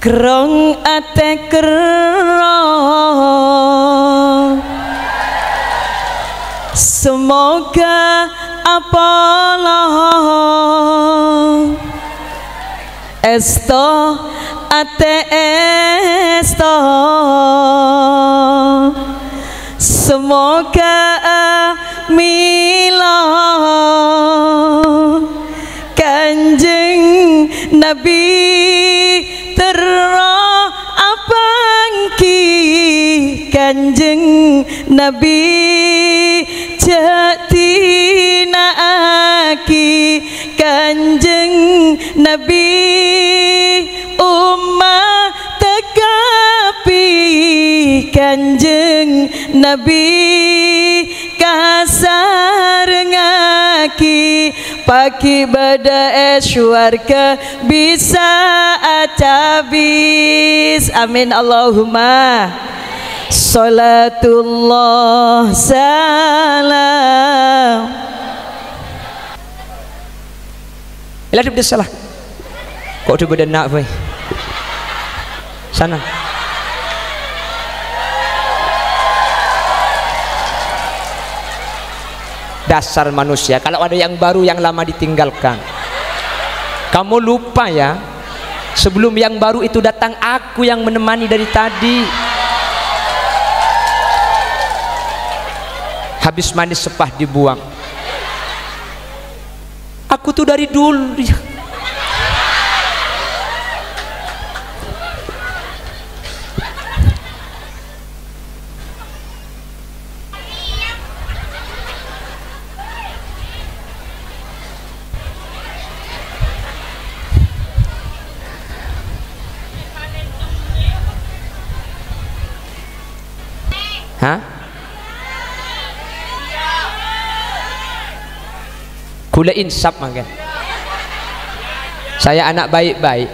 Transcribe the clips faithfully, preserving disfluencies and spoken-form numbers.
Kerrong atè kerrong, semoga apolong. Èsto atè èsto, semoga milo. Kanjeng Nabi terro apanggi, Kanjeng Nabi jhâ' dina'aghi, Kanjeng Nabi ommatta kabbhi, Kanjeng Nabi kasarengngaghi, paghi' bâdâ è sowarghâ bisa acabis. Amin, Allahumma. Shalatullah salam. Ella, dep dessa la. Kok dep bâdâ enna', boy? Sana. Dasar manusia, kalau ada yang baru yang lama ditinggalkan. Kamu lupa ya, sebelum yang baru itu datang aku yang menemani dari tadi. Habis manis sepah dibuang. Aku tuh dari dulu. Hah? Ghulâ insaf mangkèn. Saya anak baik-baik.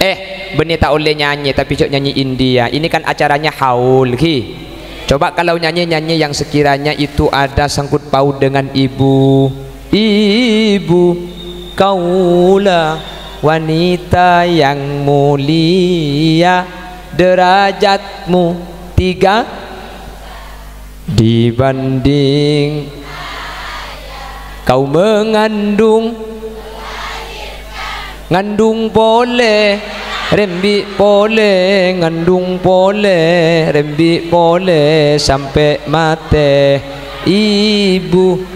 Eh, bânnè ta' ollè nyanyi, tapi jhâ' nyanyi India. Ini kan acaranya haul, ghi. Coba kalau nyanyi-nyanyi yang sekiranya itu ada sangkut paut dengan ibu. Ibu, kaulah wanita yang mulia, derajatmu tiga dibanding kau mengandung, ngandung polè, rembi' polè, ngandung polè, rembi' polè, sampè' matè. Ibu.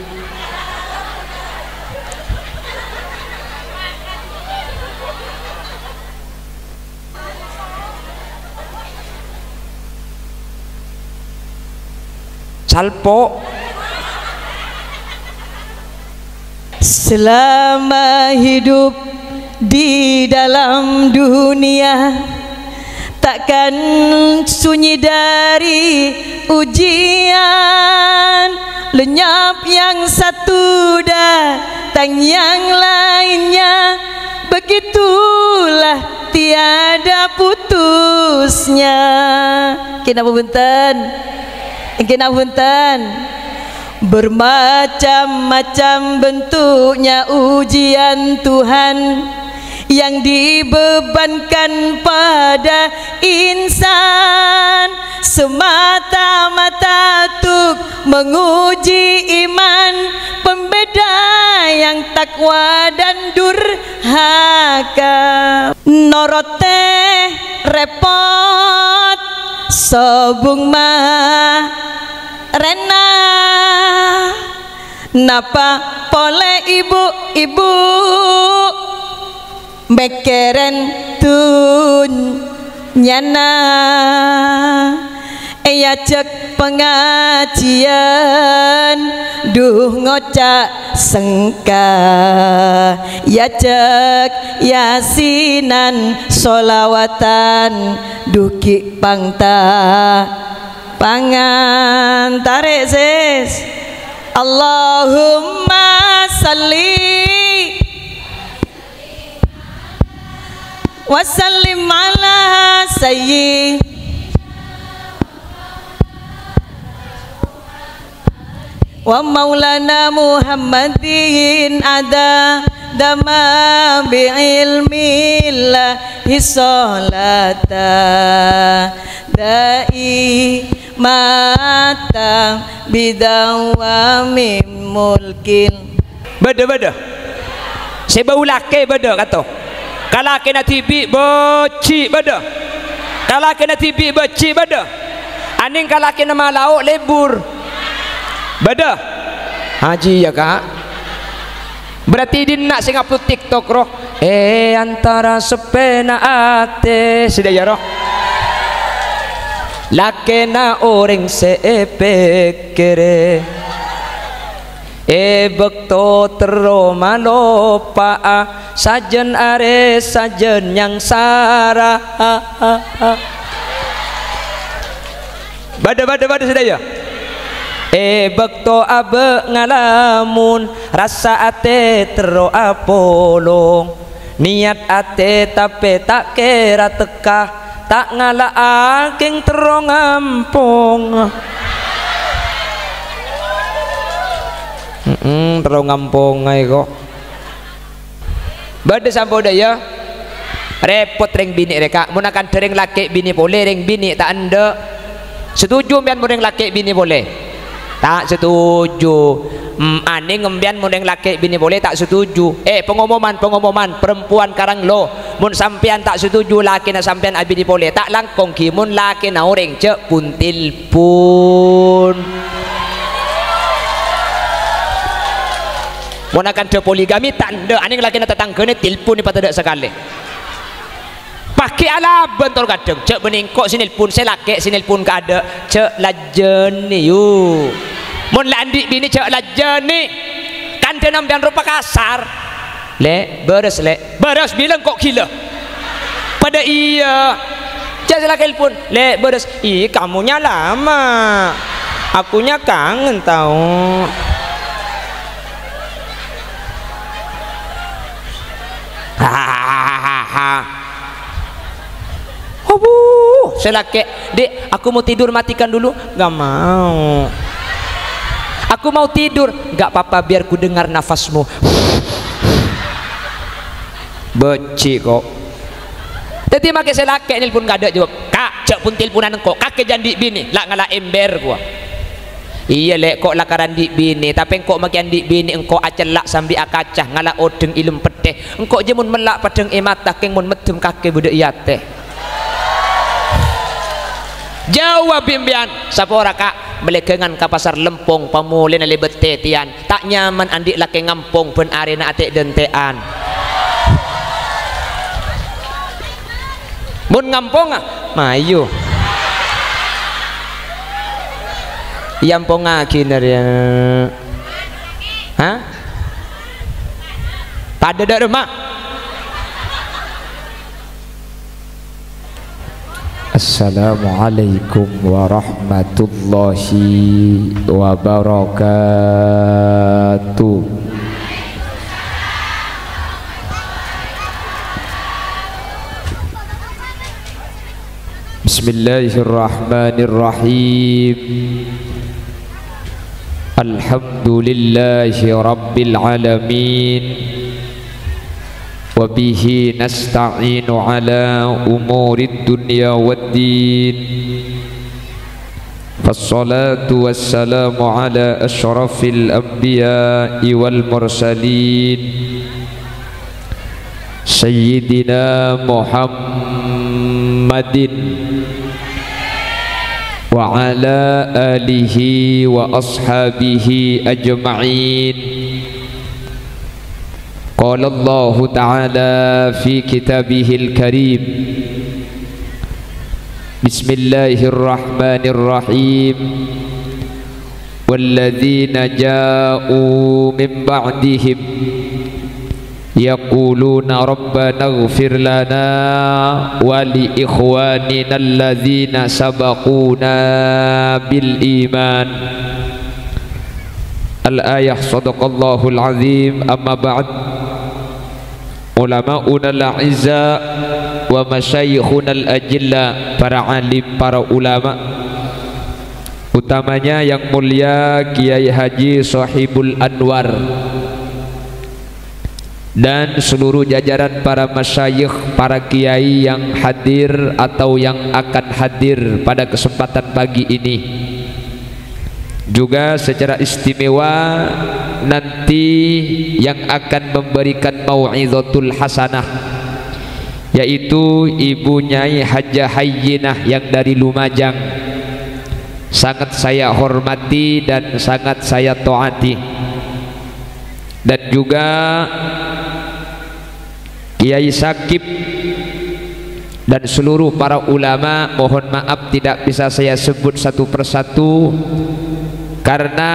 Salpo'. Selama hidup di dalam dunia, takkan sunyi dari ujian. Lenyap yang satu, datang yang lainnya. Begitulah tiada putusnya. Ènggi napa bhunten? Ènggi napa bhunten? Bermacam-macam bentuknya ujian Tuhan yang dibebankan pada insan, semata-mata untuk menguji iman, pembeda yang takwa dan durhaka. Norottè rèpot, sobung marèna. Napa polè ibu-ibu, mèkkèrè dhunnyana. Èajhâk pangajiân, dhu ngoca' sengka. Èajhâk yasinan, sholawatan, dhu ghi' pangta-, pangan. Tarè', sis. Allahumma shalli wa sallim ala sayyi wa maulana Muhammadin ada dama bi ilmillah Bisholata daimata bidawami mulkil. Bâdâ, bâdâ. Sè bâu lakè bâdâ, kato. Kalakèna dhibi' bâji' bâdâ. Kalakèna dhibi' bâji' bâdâ. Anèng kalakèna malao lebur. Bâdâ. Haji, ya, Ka'. Berarti dinna' sè ngupload TikTok, roh. È antara seppèna atè, sadhâjâ, roh. Lakèna orèng sè èpèkkèrè. È bâkto terro maloppa'a, sajân arè sajân nyangsara. Bâdâ, bâdâ, bâdâ, sadhâjâ. È bâkto abâ' ngalamun, rassa atè terro apolong. Niyat atè tapè ta' kèra tekka, ta' ngala'a kèng terro ngampong. Mm-mm, terro ngampong aè, ko'. Bâdâ samponna, ya. Rèpot rèng binè' rè, Ka'. Mon akanta rèng lakè' binè polè, rèng binè' ta' endâ'. Setuju empèyan mon rèng lakè' binè polè? Ta' setuju. Em, anèng empèyan mon rèng lakè' binè polè ta' setuju. Eh, pengumuman, pengumuman, perempuan Karanglo. Mon sampèyan ta' setuju lakèna sampèyan abinè polè, ta' langkong ghi, mon lakèna orèng jhâ' pun-tilpun. Mon akanta poligami, ta' endâ', anèng lakèna tatangghâna tilpun èpatadâ' sakalè. Paghi' alabân tor kadhâng, jhâ' bânnè engko' sè nelpon, sè lakè' sè nelpon kaadâ', jhâ' lajjhâni, yu. Mon la andi' binè, jhâ' lajjhâni. Kandhâna empèyan ropa kasar. Lè', bârâs, Lè'. Bârâs bilâ engko' ghilâ. Padâ iyâ. Jhâ' sè lakè' nelpon, "Lè', bârâs." "Ih, kamunya lama. Akunya kangen, tao." Hahaha. Abu, sè lakè', "Dek, aku mau tidur, matikan dulu." "Nggak mau." "Aku mau tidur." "Nggak apa-apa, biar ku dengar nafasmu." Bâji', ko'. Dhâddhi, makè sè lakè' nelpon kaadâ', jâwâb, "Ka', jhâ' pon-telponan engko', kakè jhâ' andi' binè, la' ngala' ember," kowa. "Iyâ, Lè', ko' la karana andi' binè, tapè engko' makè andi' binè, engko' acella' sambi akaca, ngala' odhâng è lem pettè. Engko' jhâ' mon mella' paddhâng è mata, kèng mon meddhem kakè bâdâ è atè." Jâwâb bi' empèyan, "Sapora, Ka', malèghângan ka pasar Lempong, pamolèna lèbât tètèyan. Ta' nyaman andi' lakè ngampong bân arèna atè'-dântè'an." Mon ngamponga, mayu. Èampongaghi narèya. Hah? Padâ dâ' remma. Assalamualaikum warahmatullahi wabarakatuh. Bismillahirrahmanirrahim. Alhamdulillahi rabbil alamin. Wa bihi nasta'inu ala umurid dunya waddin. Wassalatu wassalamu ala asyrafil anbiya'i wal mursalin. Sayyidina Muhammadin wa ala alihi wa ashabihi ajma'in. Qala Allahu ta'ala fi kitabihil karim. Bismillahirrahmanirrahim. Walladzina ja'u min ba'dihim yaquluna rabbana ighfir lana wa li ikhwanina alladzina sabaquna bil iman. Al-ayah, sadaqallahul azim, amma ba'd. Ulama'unal a'izza wa masyayikhunal ajilla, para alim, para ulama, utamanya yang mulia Kiai Haji Sohibul Anwar. dan seluruh jajaran para masyayikh, para kiai yang hadir atau yang akan hadir pada kesempatan pagi ini. Juga secara istimewa nanti yang akan memberikan mau'izatul hasanah, yaitu Ibu Nyai Hajah Hayyinah yang dari Lumajang. Sangat saya hormati dan sangat saya taati. Dan juga Kiai Sakib dan seluruh para ulama, mohon maaf tidak bisa saya sebut satu persatu karena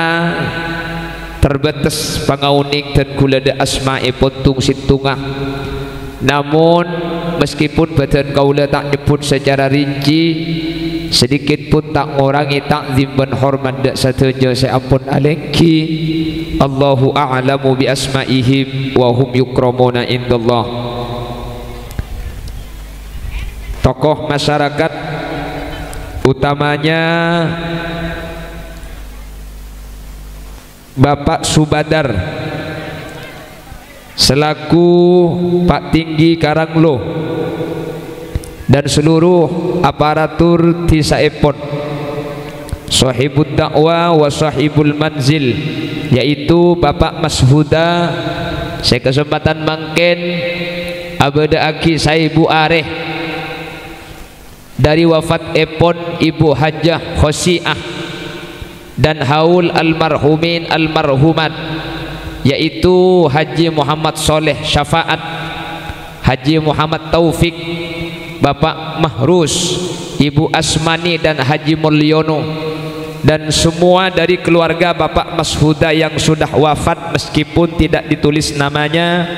terbatas pangaoning dan kaulâ dâ' asmaèpon tong-sèttonga. Namun, meskipun bâdân kaulâ ta' nyebbhut secara rinci, sedikit pun ta' ngorangè ta'zim bân hormat dâ' sadhâjâ sè ampon alèngghi. Allahu a'lamu bi asma'ihim wa hum yukramuna indallah. Tokoh masyarakat, utamanya Bapak Subadar selaku Pak Tinggi Karanglo dan seluruh aparatur dhisaèpon, Sohibud Da'wah wa Sohibul Manzil, yaitu Bapak Mas Huda, sè kasempatan mangkèn abâdâ'aghi saèbu arè dâri wafatèpon Ibu Hajah Khosi'ah dan haul almarhumin almarhumat, yaitu Haji Muhammad Soleh Syafaat, Haji Muhammad Taufik, Bapak Mahrus, Ibu Asmani, dan Haji Mulyono, dan semua dari keluarga Bapak Mas Huda yang sudah wafat, meskipun tidak ditulis namanya,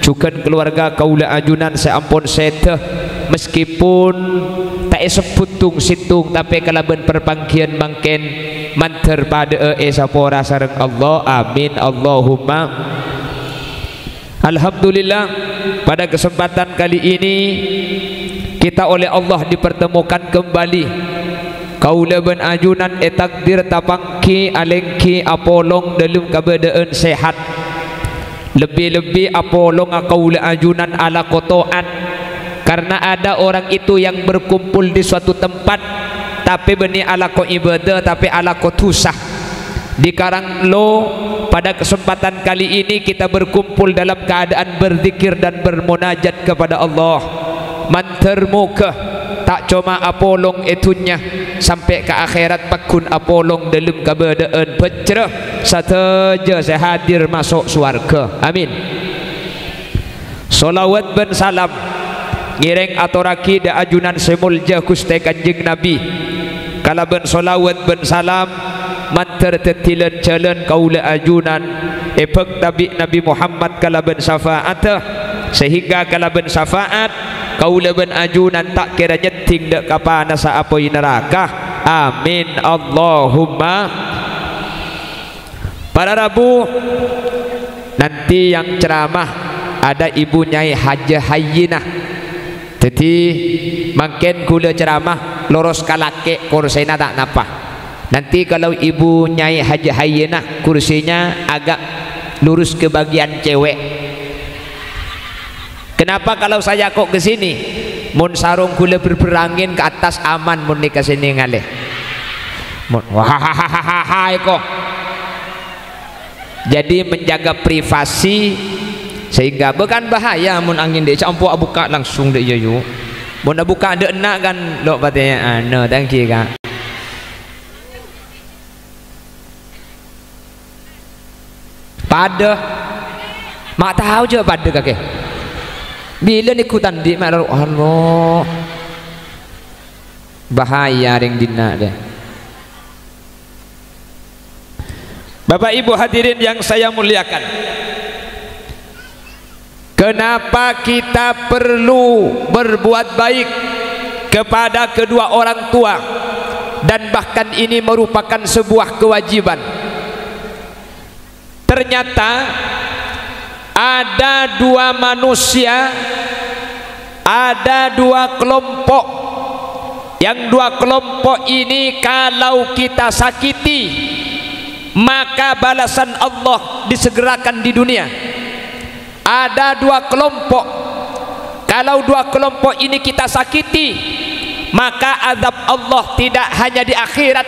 jhughân keluarga kaulâ ajunan sè ampon sèdhâ, meskipun ta' èsebbhut tong-sèttong, tapè kalabân parpangghiyân mangkèn mandhâr padâ'â èsapora sareng Allah. Amin, Allahumma. Alhamdulillah, pada kesempatan kali ini kita oleh Allah dipertemukan kembali. Kaulâ bân ajunan ètakdir tapangghi alèngghi apolong dâlem kabâdâ'ân sehat. Lebbi-lebbi apolonga kaulâ ajunan alako to'at. Karena ada orang itu yang berkumpul di suatu tempat, tapè bânnè alako ibadah, tapè alako dusa. Di Karanglo, pada kesempatan kali ini kita berkumpul dalam keadaan berzikir dan bermunajat kepada Allah. Mandhâr moghâ ta' coma apolong è dhunnya, sampè' ka akhèrat pagghun apolong dâlem kabâdâ'ân bhâjjhrâ, sadhâjâ sè hadir maso' sowarghâ. Amin. Sholawat bân salam ngèrèng atorraghi dâ' ajunan sè molja Ghustè Kanjeng Nabi. Kalabân sholawat bân salam mandhâr dhâddhi lan-jhâlân kaulâ ajunan èbhâkta bi' Nabi Muhammad kalabân syafa'atta, sehingga kalabân syafa'at kaulâ bân ajunan ta' kèra nyeddhing dâ' ka panassa apoy naraka. Amin, Allahumma. Para rabu, nanti yang ceramah ada Ibu Nyai Hajah Hayyinah. Dhâddhi, mangkèn ghulâ ceramah loros ka lakè', korsèna ta' napa. Nanti kalau Ibu Nyai Hajah Hayyinah kursinya agak lurus ke bagian cewek. Kenapa kalau saya kok ke sini? Mon sarong ghulâ berberangin ke atas aman, mon nèka sè nèngalè. Mon, wah, eko. Jadi menjaga privasi sehingga bukan bahaya mon angin dek campo abuka langsung dek iya yu. Mon abuka dek enak kan lo pate anu thank you kak. Padâ. Ma' tao jâ' padâ kakè. Bilâ nèko ta' andi' ma' loro, Allah. Bahaya rèng dinna' deh. Bapak Ibu hadirin yang saya muliakan. Kenapa kita perlu berbuat baik kepada kedua orang tua dan bahkan ini merupakan sebuah kewajiban? Ternyata ada dua manusia, ada dua kelompok. Yang dua kelompok ini kalau kita sakiti, maka balasan Allah disegerakan di dunia. Ada dua kelompok. Kalau dua kelompok ini kita sakiti, maka azab Allah tidak hanya di akhirat,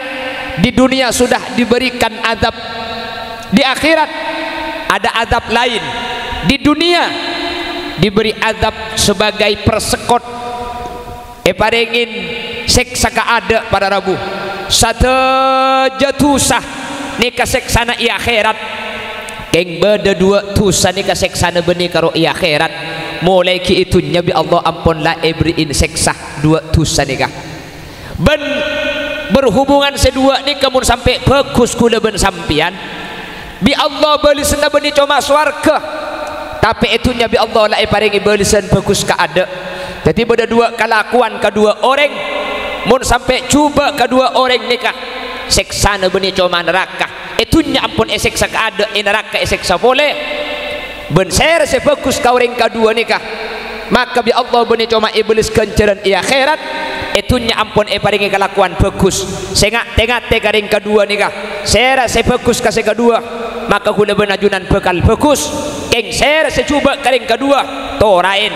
di dunia sudah diberikan azab. Di akhirat ada azab lain. Di dunia diberi azab sebagai persekot. Èparèngè sèksa kaadâ' para rabu. Sadhâjâ dhusa nèka sèksana è akhèrat. Kèng bâdâ duwâ' dhusa nèka sèksana bânnè karo è akhèrat. Molaè ghi' è dhunnya bi' Allah ampon la èberri'i sèksa duwâ' dhusa nèka. Bân berhubungan sè duwâ' nèka mon sampè' bhâghus kaulâ bân sampèyan, bi' Allah bâlessânna bânnè coma sowarghâ, tapè è dhunnya bi' Allah la èparèngè bâlessân bhâghus kaadâ'. Dhâddhi bâdâ duwâ' kalakowan kaduwâ orèng, mon sampè' jhubâ' kaduwâ orèng nèka, sèksana bânnè coma naraka. È dhunnya ampon èsèksa kaadâ', è naraka èsèksa polè. Bân sèra sè bhâghus ka orèng kaduwâ nèka, maka bi' Allah bânnè coma èbâles ghânjhârân è akhèrat, è dhunnya ampon èparèngè kalakowan bhâghus. Sè nga'-, tè-ngatè ka rèng kaduwâ nèka. Sèra sè bhâghus ka sè kaduwâ, maka kaulâ bân ajunan bhâkal bhâghus. Kèng sèra sè jhubâ' ka rèng kaduwâ, toraèn.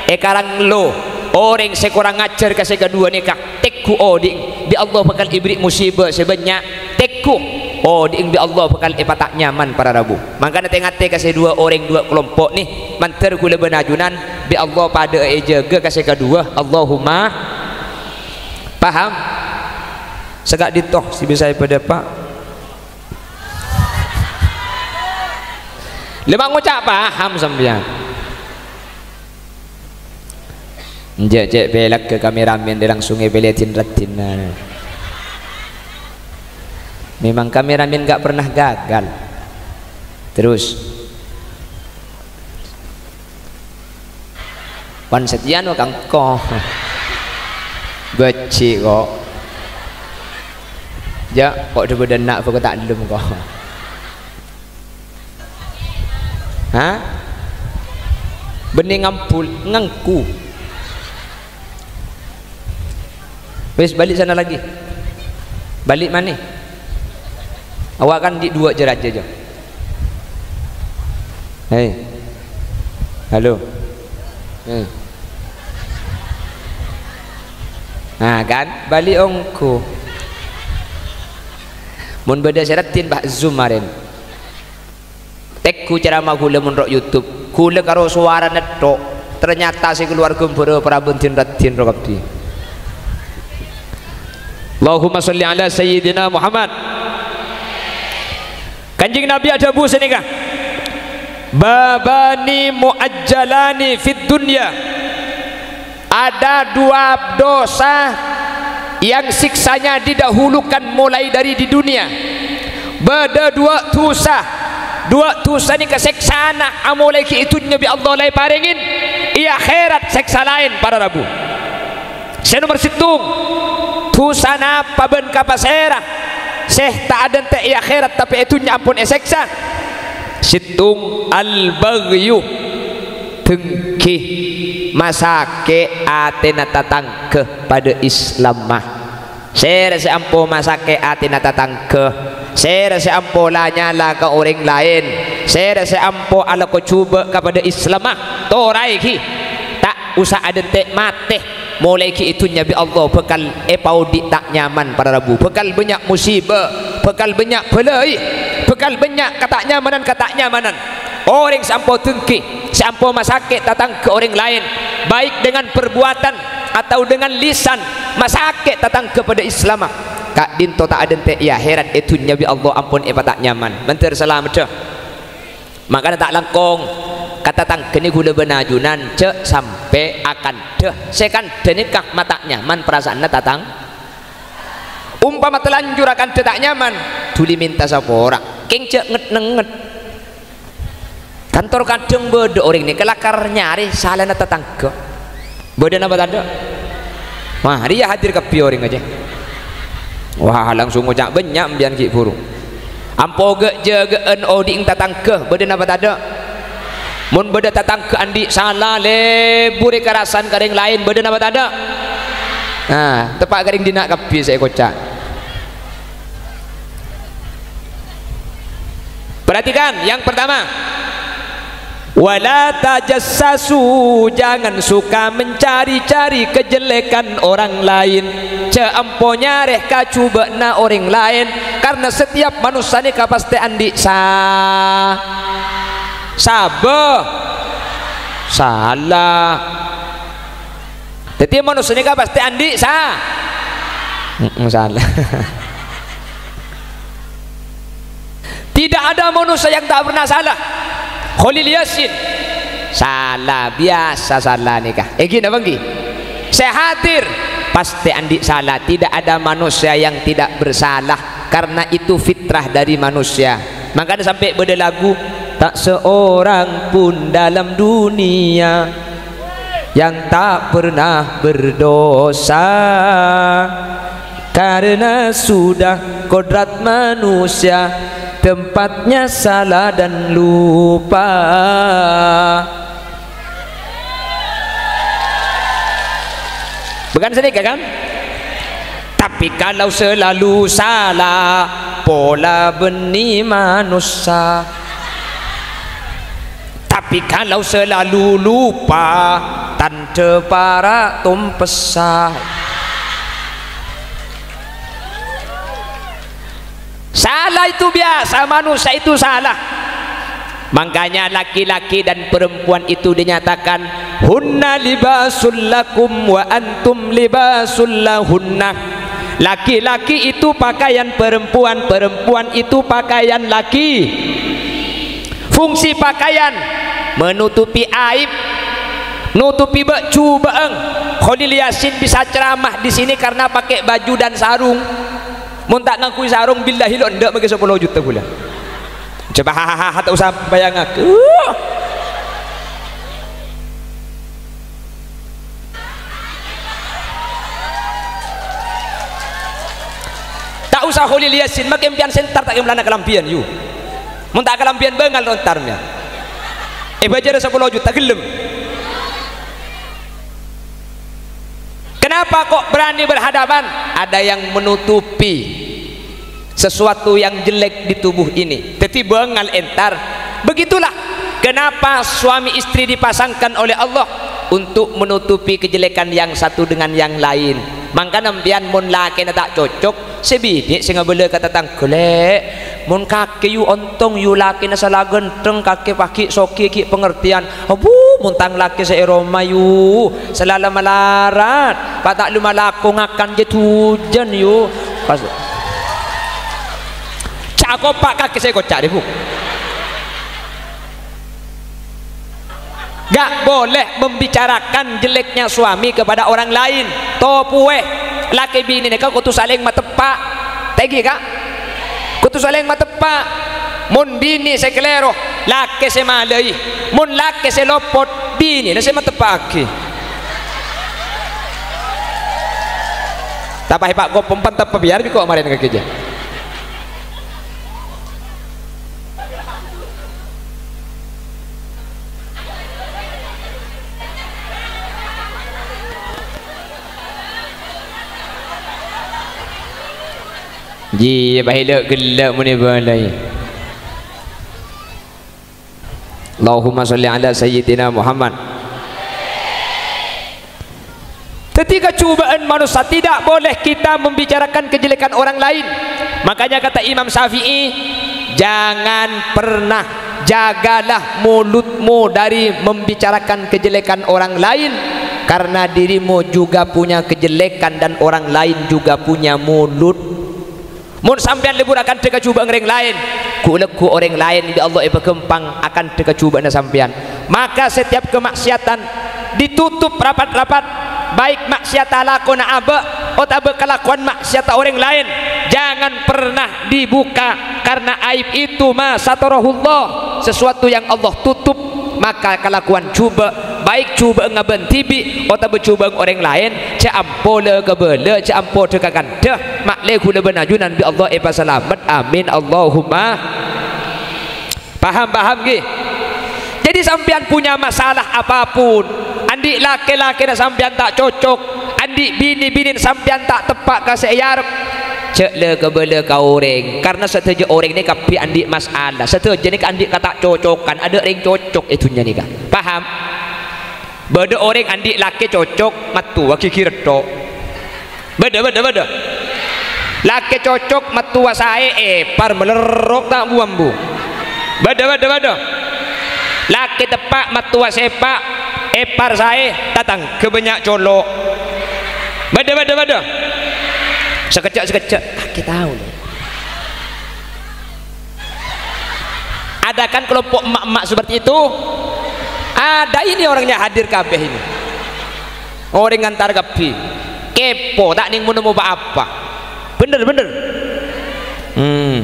Èkarang lo, orèng sè korang ajhâr ka sè kaduwâ nèka. Tèngghu odi'na, bi' Allah bhâkal èberri' musibâ sè bânnya'. Tèngghu odi'na, bi' Allah bhâkal èpata' nyaman para rabu. Mangkana tè-ngatè ka sè duwâ orèng, duwâ kalompo' nè, mandhâr kaulâ bân ajunan, bi' Allah padâ'â èjâgâ ka sè kaduwâ. Allahumma. Paham? Sè ka'dinto sè bisa èpadâpa'. Lè ma' ngoca' paham sampèyan. Enjâ' cè' pèlagghâ kameramen langsung èpèlè din-raddhinna. Memang kameramen nggak pernah gagal. Terus. Pan satèyan wa kangko. Bâji' ko'. Jâ', ko' dâ-bâdâna bâko ta' ellum ko'. Hah? Bânnè ngambul, ngangku. Wis, balik sana lagi. Balik manè. Awak kan di dua jeraja aja. Hei. Halo. Hei. Nah, kan? Balik ongghu. Mon bâdâ sè raddhin, Pak, Zoom arèn. Tèngghu ceramah ghulâ mon ro' YouTube. Ghulâ karo sowarana tok. Ternyata sè kalowar ghâmbhârâ parabân din-raddhin ro kabbhi. Allahumma sholli ala Sayyidina Muhammad. Kanjeng Nabi adhâbu sanèka, "Babani mu'ajjalani fid dunya." Ada dua dosa yang siksanya didahulukan mulai dari di dunia. Bâdâ dua dosa. Dua dosa nèka sèksana amolaè ghi' è dhunnya bi' Allah la èparèngè, è akhèrat sèksa laèn para rabu. Sè nomer sèttong, dosa napa bân ka pasèra sè ta' adântè' è akhèrat tapè è dhunnya ampon èsèksa? Sèttong, al-baghyu. Dengki, masakè' atèna tatangghâ padâ Islamma. Sèra sè ampo masakè' atèna tatangghâ, sèra sè ampo la-nyala ka orèng laèn, sèra sè ampo alako jhubâ' ka padâ Islamma, toraè ghi, ta' osa adântè' matè. Molaè ghi' è dhunnya bi' Allah bhâkal èpaodi' ta' nyaman para rabu, bhâkal bânnya' musibâ, bhâkal bânnya' bâlâi, bhâkal bânnya' kata'nyamanan-kata'nyamanan. Orèng sè ampo dengki, sè ampo masakè' tatangghâ orèng laèn, baik dengan perbuatan atau dengan lisan, masakè' tatangghâ padâ Islamma, ka'dinto ta' adântè' è akhèrat, è dhunnya bi' Allah ampon èpata' nyaman. Mandhâr salameddhâ. Mangkana ta' langkong, ka tatangghâna ghulâ bân ajunan jhâ' sampè' akandhâ. Sè kandhâ nèka mata' nyaman parasaanna tatang-, umpama talanjur akandhâ ta' nyaman, dhuli mènta sapora, kèng jhâ' nget-nengnget. Kantor kadhâng bâdâ orèng nèka lakar nyarè salana tatangghâ. Bâdâ napa tadâ'? Wah, rèya hadir kabbhi orèng ajâ. Wah, langsung ngoca' bânnya' embiyan ghi' buru. Ampo ghâ'-jâghâ'ân odi'na tatangghâ, bâdâ napa tadâ'? Mon bâdâ tatangghâ andi' sala, lebur èkarasan ka orèng laèn, bâdâ napa tadâ'? Nah, teppa' ka orèng dinna' kabbhi sè èkoca'. Perhatikan, yang pertama, Wala tajassasu, jangan suka mencari-cari kejelekan orang lain. Jhâ' ampo nyarè kajhubâ'na orèng laèn, karena setiap manossa nèka pastè andi' sa-, sabâ-, sala. Dhâddhi, manossa nèka pastè andi' sa-, mm, sala. Tidak ada manusia yang tak pernah salah. Khalil Yasin, sala, biyasa sala nèka. Èngghi napa èngghi? Sè hadir, pastè andi' sala. Tidak ada manusia yang tidak bersalah, karena itu fitrah dari manusia. Mangkana sampè' bâdâ lagu, "Tak seorang pun dalam dunia yang tak pernah berdosa, karena sudah kodrat manusia, tempatnya salah dan lupa." Bukan sedikit, kan? Tapi kalau selalu salah, pola bânnè manossa. Tapi kalau selalu lupa, tandhâ para' tompessa. Salah itu biasa, manusia itu salah. Makanya laki-laki dan perempuan itu dinyatakan, "Hunna libasul lakum wa antum libasul lahunna." Laki-laki itu pakaian perempuan, perempuan itu pakaian laki. Fungsi pakaian, menutupi aib, nutupi bâ'-jhubâ'ân. Khalil Yasin bisa ceramah di sini karena pakai baju dan sarung. Mon ta' ngangghuy sarung, billahi lo' endâ' maghi sapolo juta bulân. Coba, hahaha, ta' usa bayangaghi. Uh. Ta' usa Khalil Yasin, makè empèyan sè entar ta' kèmlana kalambhiyân, yu. Mon ta' kalambhiyân bângal lo' entarnya. Èbâjârâ sapolo juta, ghellem. Kenapa kok berani berhadapan? Ada yang menutupi sesuatu yang jelek di tubuh ini. Dhâddhi bângal entar. Begitulah kenapa suami istri dipasangkan oleh Allah untuk menutupi kejelekan yang satu dengan yang lain. Mangkana empèyan mon lakèna ta' cocok, sè binè' sè ngabâlâ ka tatangghâ, "Lè', mon kakè yu ontong yu lakèna sala ghântheng, kakè paghi' soghi ghi' pangartèyan." "Abu, mon tang lakè sè è roma yu, sala la malarat, pa' ta' lu malako ngakan jâ dhujân yu." Pas. Ca' kopa' kakè sè koca' rè, Bu. Nggak boleh membicarakan jeleknya suami kepada orang lain. Topuè, lakè binè nèka kodhu salèng mateppa'. Tèngghi, Ka'? Kodhu salèng mateppa'. Mon binè sè kalèro, lakè sè malaè. Mon lakè sè lopot, binèna sè mateppa'aghi. Tapa'è, Pa', ko' pompan teppa' biyâr bi' ko' marèna kakè jâ. Jiyâ, pahèla ghellâ' monè bâlâi. Allahumma sholli ala Sayyidina Muhammad. Dhâddhi, kajhubâ'ân manossa, tidak boleh kita membicarakan kejelekan orang lain. Makanya kata Imam Syafi'i, "Jangan pernah, jagalah mulutmu dari membicarakan kejelekan orang lain, karena dirimu juga punya kejelekan dan orang lain juga punya mulut." Mon sampèyan lebur akandhâ kajhubâ'ân orèng laèn, ghu'-lagghu' orèng laèn bi' Allah èpaghâmpang akandhâ kajhubâ'ânna sampèyan. Maka setiap kemaksiatan ditutup rapat-rapat, baik maksiatta lakona abâ' otabâ kalakowan maksiatta orèng laèn, jangan pernah dibuka, karena aib itu ma satarahullah, sesuatu yang Allah tutup, maka kalakowan jhubâ', baik jhubâ'ân abâ'na dhibi' otabâ jhubâ'ân orèng laèn, jhâ' ampo la kabâlâ, jhâ' ampo dhâ-kakandhâ, ma'lè ghulâ bân ajunan bi' Allah èpasalamet. Amin, Allahumma. Paham, paham, ghi? Jadi, sampèyan punya masalah apapun, andi' lakè-lakèna sampèyan ta' cocok, andi' binè-binèna sampèyan ta' teppa' ka sè èarep, Jhâ' la kabâlâ ka orèng, karna sadhâjâ orèng nèka kabbhi andi' masalah, sadhâjâ nèka andi' kata' cocokan, adâ' rèng cocok è dhunnya nèka. Paham? Bâdâ orèng andi' lakè cocok, mattowa ghighir tho'. Bâdâ, bâdâ, bâdâ. Lakè cocok, mattowa saè, èpar malerrok ta' bu-ambu. Bâdâ, bâdâ, bâdâ. Lakè teppa', mattowa sèpa', èpar saè, tatangghâ bânnya' colo'. Bâdâ, bâdâ, bâdâ. Sakejjhâ', sakejjhâ'. Kakè tao, lho. Ada kan kelompok emak-emak seperti itu? Ada ini orangnya hadir kabeh ini. Orèng ngantar kabbhi. Kepo, ta' nèng mon nemmo pa-apa. Bener, bener. Hmm.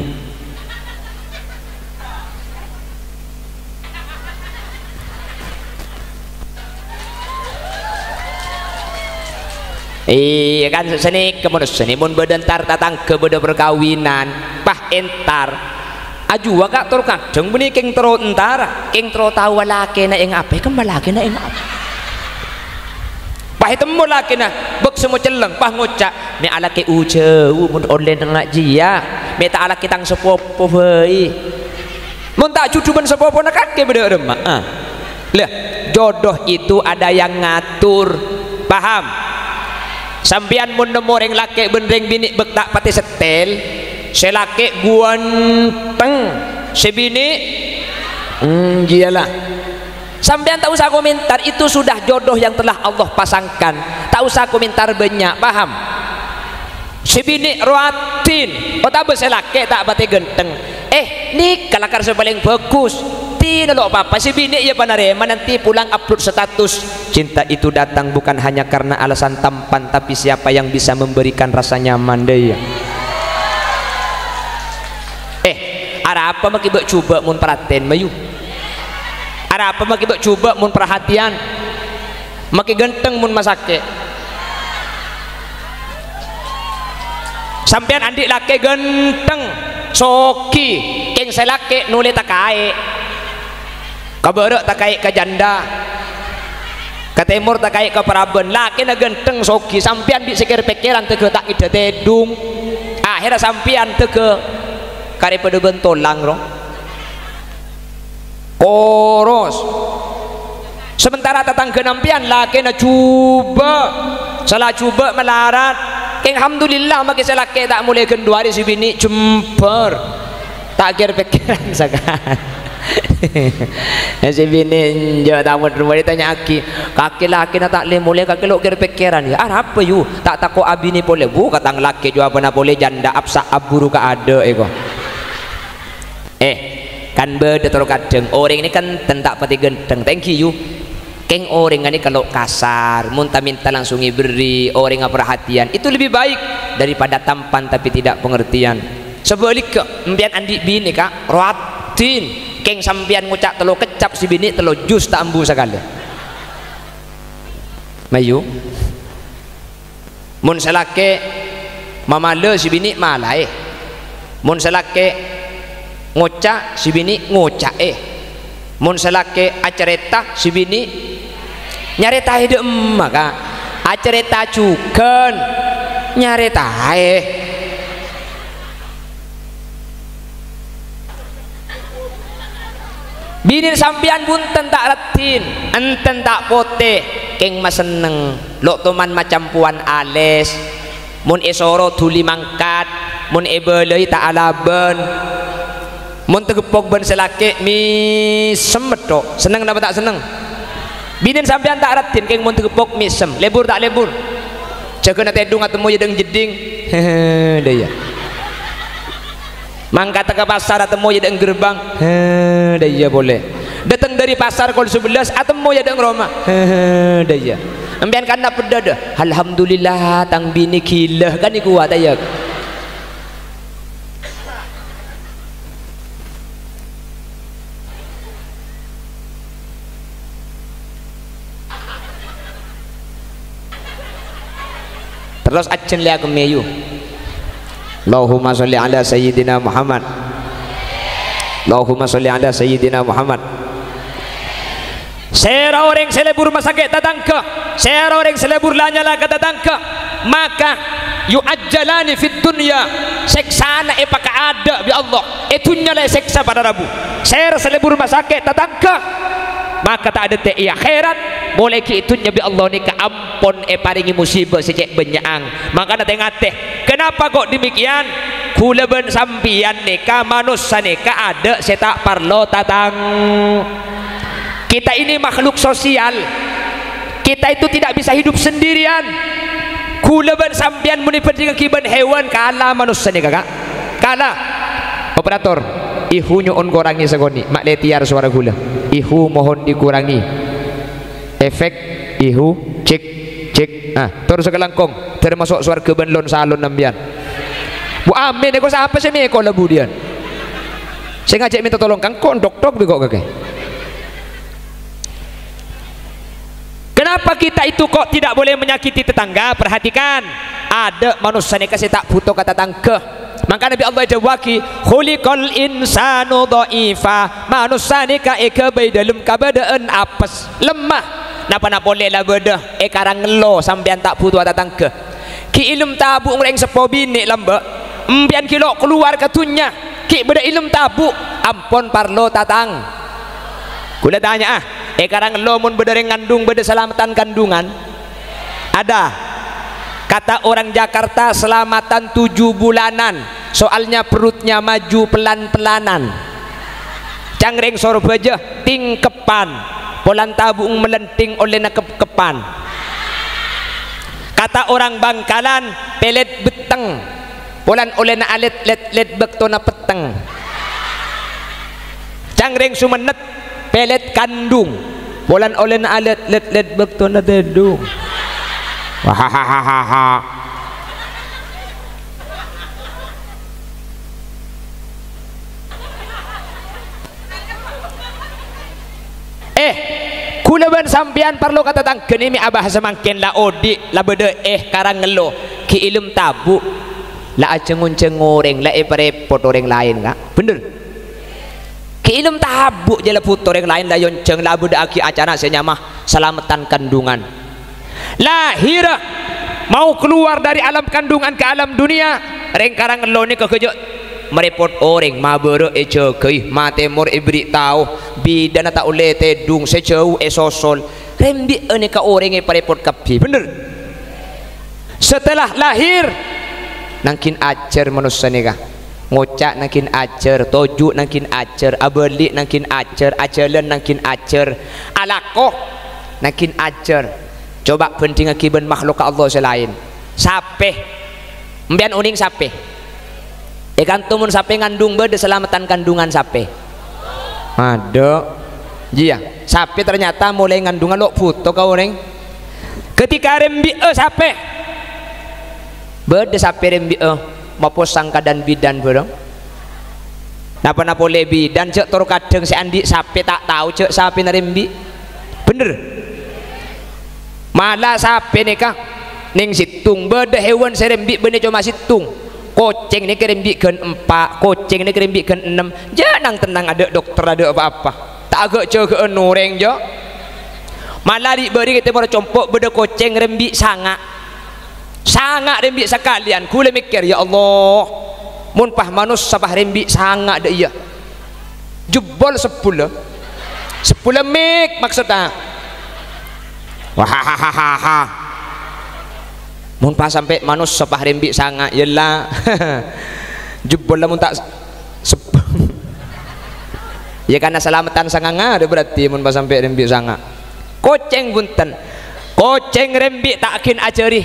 Iyâ, kan sanèka manossa nè, mon bâdâ entar tatangghâ bâdâ parkabinan, pas entar. Ajuwâ, Ka', tor kadhâng bânnè kèng terro entar, kèng terro taowa lakèna èng apa, kemma lakèna èng apa. Pas ètemmo lakèna, bâk sè mo cellèng, pas ngoca', "Mè' alakè ujâu mon ollè nèngnga' jiyâ, mè' ta' alakè tang sapopo bhâi." Mon ta' jhudhu bân sapopona kakè bâdâ remma. Ah. Lah, jodoh itu ada yang ngatur. Paham? Sampèyan mon nemmo rèng lakè' bân rèng binè' bâk ta' patè settèl, sè lakè' ghuwânteng, sè binè', hmm, jiyâ la. Sampèyan ta' osa komentar, itu sudah jodoh yang telah Allah pasangkan. Ta' osa komentar bânnya', paham? Sè binè' rowa dhina, otabâ sè lakè' ta' patè ghântheng. Eh, nèka lakar sè palèng bhâghus. Dhina lo' papa, sè binè' yâ panarèma nanti pulang upload status. Cinta itu datang bukan hanya karena alasan tampan, tapi siapa yang bisa memberikan rasa nyaman, dâ' iyâ. Eh, arapa makè bâ' jhubâ' mon parhatèn, mayu? Arapa makè bâ' jhubâ' mon parhatian? Makè ghântheng mon masakè'. Sampèyan andi' lakè ghântheng, soghi, kèng sè lakè' nolè takaè'. Ka bârâ' takaè' ka janda. Ka tèmor takaè' ka parabân. Lakèna ghântheng, soghi, sampèyan bi' sè kèr-pèkkèran tèghâ ta' ngèddhâ tèdung. Ahèrra sampèyan tèghâ karè padâ bân tolang, ro. Koros. Sementara tatangghâna sampèyan lakèna jhubâ', sala jhubâ' malarat. Kèng, alhamdulillah, makè sè lakè' ta' molè ghân du arè, sè binè' jembhâr. Ta' kèr-pèkkèran sakalè. Sè binè' enjâ' ta' molè, tanya'aghi, "Kakè lakèna ta' lè-molè, kakè lo' kèr-pèkkèran, yâ? Arapa, yu? Ta' tako' abinè polè?" "Bu, ka tang lakè' jhubâ'na polè janda, apsa' aburu ka adâ', èko." Eh, kan bâdâ toro' kadhâng, orèng nèka kan ten ta' patè ghântheng, ta' ènggi, yu. Kèng orèng nèka lo' kasar, mon ta-mènta langsung èberri', orèngnga parhatian, itu lebih baik daripada tampan tapi tidak pengertian. Sabhâligghâ, sampèyan andi' binè, Ka', rowa dhina, kèng sampèyan ngoca' tello keccap, sè binè' tello jus ta' ambu sakalè. Mayu. Mon sè lakè' mamalè, sè binè' malaè. Mon sè lakè' ngoca', sè binè' ngoca'è. Mon sè lakè' acarèta, sè binè' nyarètaè dâ' emma, Ka'. Acarèta jhughân, nyarètaè. Binèna sampèyan bhunten ta' raddhin, enten ta' potè, kèng masenneng, lo' toman macampowan alès. Mon èsoro dhuli mangkat, mon èbâlâi ta' alabân. Mon tageppok bân sè lakè' mèsem metto, senneng napa ta' senneng? Binèna sampèyan ta' raddhin, kèng mon tageppok mèsem, lebur ta' lebur? Jâgâna tèdung atemmo yâ dâ' jeddhing. Dâ' iyâ. Mangkata ka pasar atemmo yâ dâ' gerbang. Dâ' iyâ polè. Dâteng dâri pasar kol sabellâs atemmo yâ dâ' roma. Dâ' iyâ. Sampèyan kanna' peddhâ dâ. "Alhamdulillah, tang binè ghilâ," kan èkowa ta' iyâ. Terros ajhân lèya kemmè, yu. Allahumma sholli ala Sayyidina Muhammad. Allahumma sholli ala Sayyidina Muhammad. Sèra orèng sè lebur masakè' tatangghâ, sèra orèng sè lebur la-nyala ka tatangghâ, maka Yu'ajjalani fid dunya, sèksana èpakaadâ' bi' Allah. È dhunnya la èsèksa para rabu. Sèra sè lebur masakè' tatangghâ. Maka ta' adântè' è akhèrat, molaè ghi' è dhunnya bi' Allah nèka ampon èparèngè musibâ sè cè' bânnya'an. Mangkana tè-ngatè. Kenapa kok demikian? Ghulâ bân sampèyan nèka, manossa nèka adâ' sè ta' parlo tatang-, kita ini makhluk sosial. Kita itu tidak bisa hidup sendirian. Ghulâ bân sampèyan mon èbhândhingngaghi bân hèwan, kala manossa nèka, Ka'. Kala. Operator, ihu nyo'on korangè sakonè', ma' lè tèyar sowara ghulâ. Ihu mohon dikurangi. Efek, ihu, cek, cek. Ah, tor sakalangkong, termasuk sowarghâ bân lon-salon sampèyan. Bu, amin, èko sapa sè mèko la budiyân? Sè ngajhâk mènta tolong kangko, ndhok-dhok bi' ko' kakè. Kenapa kita itu kok tidak boleh menyakiti tetangga? Perhatikan, adâ' manossa nèka sè ta' bhuto ka tatangghâ. Mangkana bi' Allah èdhâbuwaghi, "Khuliqal insanu dha'ifa." Manossa nèka èghâbây dâlem kabâdâ'ân apes, lemma. Napa-napa polè la bâdâ, èkarang ngello sampèyan ta' bhutowa tatangghâ. Ghi' è lem tabu' orèng seppo binè' lambâ', empèyan ghi' lo' kalowar ka dhunnya, ghi' bâdâ è lem tabu', ampon parlo tatang-, Ghulâ tanya'a, èkarang ngello mon bâdâ orèng ngandung bâdâ salameddhân kandungan? Ada. Kata orang Jakarta, selamatan tujuh bulanan, soalnya perutnya maju pelan-pelanan. Ca'na orèng Sorbhâjâ, tingkepan, polana tabu' mellenting ollèna kep-, kepan. Kata orang Bangkalan, pèlèt betteng, polana ollèna alèt-lèt-lèt bâktona petteng. Ca'na orèng Songennep, pèlèt kandung, polana ollèna alèt-lèt-lèt bâktona tèdung. Wahahahaha. Eh, ghulâ bân sampèyan parlo ka tatangghâna mè' abhâhas samangkèn la odi', la bâdâ, eh, karang ngello. Ghi' è lem tabu', la ajhâng-onjhâng orèng, la èparèpot orèng laèn, Ka'. Bhender. Ghi' è lem tabu' jâ la bhuto orèng laèn, la èonjhâng, la abâdâ'aghi acara sè nyama salameddhân kandungan. Lahir, mau keluar dari alam kandungan ke alam dunia, rèng karang ngello nèka ghâjâ' marèpot orèng, mabârâ' èjâgâi, matèmor èberri' tao, bidana ta' ollè tèdung, sè jhâu èsosol. Rembi'â nèka orèng èparèpot kabbhi, bhender? Setelah lahir, nangghin ajhâr manossa nèka. Ngoca' nangghin ajhâr, toju' nangghin ajhâr, abâli' nangghin ajhâr, ajhâlân nangghin ajhâr, alako nangghin ajhâr. Coba bhândhingngaghi bân makhlukka Allah sè laèn. Sapè. Empèyan onèng sapè? È kanto mon sapè ngandung bâdâ salameddhân kandungan sapè? Adâ'. Iyâ, sapè ternyata molaè ngandungan lo' bhuto ka orèng. Ketika rembi'â sapè, bâdâ sapè rembi'â maposang ka dân-bidân bhârâng. Napa-napa polè bidân jhâ' tor kadhâng sè andi' sapè ta' tao jhâ' sapèna rembi'. Bhender? Mala sapè nèka nèng sèttong, bâdâ hèwan sè rembi' bânnè coma sèttong. Kocèng nèka rembi' ghân empa', kocèng nèka rembi' ghân ennem. Jhâ' nang-tennang, adâ' dokter, adâ' apa-apa. Ta' aghâ'-jâghâ'ân orèng, jhâ'. Mala ri'-bâri' è tèmor compo' bâdâ kocèng rembi' sanga'. Sanga' rembi' sakalèyan. Ghulâ mèkkèr, "Ya Allah, mon pas manossa pas rembi' sanga' dâ' iyâ." Jebbhol sebbhulla. Sebbhulla mèk maksodda. Wahahahaha. Mon pas sampè' manossa pas rembi' sanga', yâ la. Jebbhol lamon ta' seb-, yâ karna salameddhân sanganga, berarti mon pas sampè' rembi' sanga'. Kocèng bhunten. Kocèng rembi' ta' ghin ajhâri,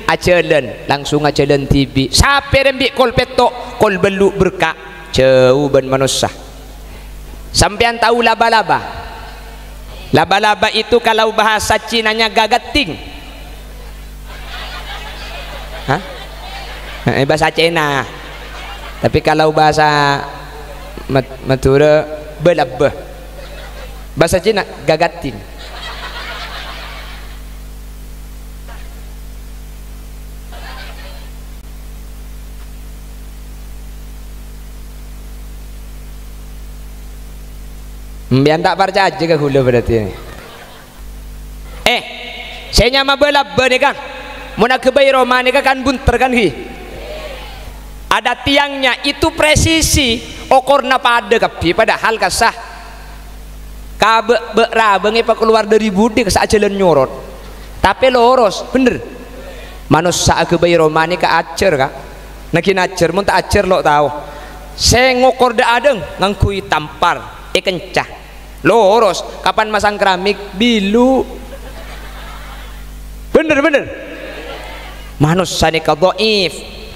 ajhâlân, langsung ajhâlân dhibi'. Sapè rembi' kol pètto', kol bâllu' berka', jhâu bân manossa. Sampèyan tao laba-laba? Laba-laba itu kalau bahasa Cinanya gagatting. Hah? Eh, bahasa Cina. Tapi kalau bahasa Mad-, Madura, bâlâbbâ. Bahasa Cina, gagatting. Empèyan ta' parcajâ ka ghulâ berarti. Eh, sè nyama bâlâbbâ nèka. Mon aghâbây roma nèka kan bunter, kan, ghi? Ada tiangnya, itu presisi, okorna padâ kabbhi, padahal kassa'. Ka bâ', bâ' rabâng èpakalowar dâri budi kassa' ajhâlân nyorot. Tapè loros, bhender. Manossa aghâbây roma nèka ajhâr, Ka'. Naghi ajhâr, mon ta' ajhâr lo' tao. Sè ngokor dâ'-adâ'ân ngangghuy tampar, èkenca. Loros, kapan masang keramik, bilu. Bhender, bhender. Manossa nèka dhaif.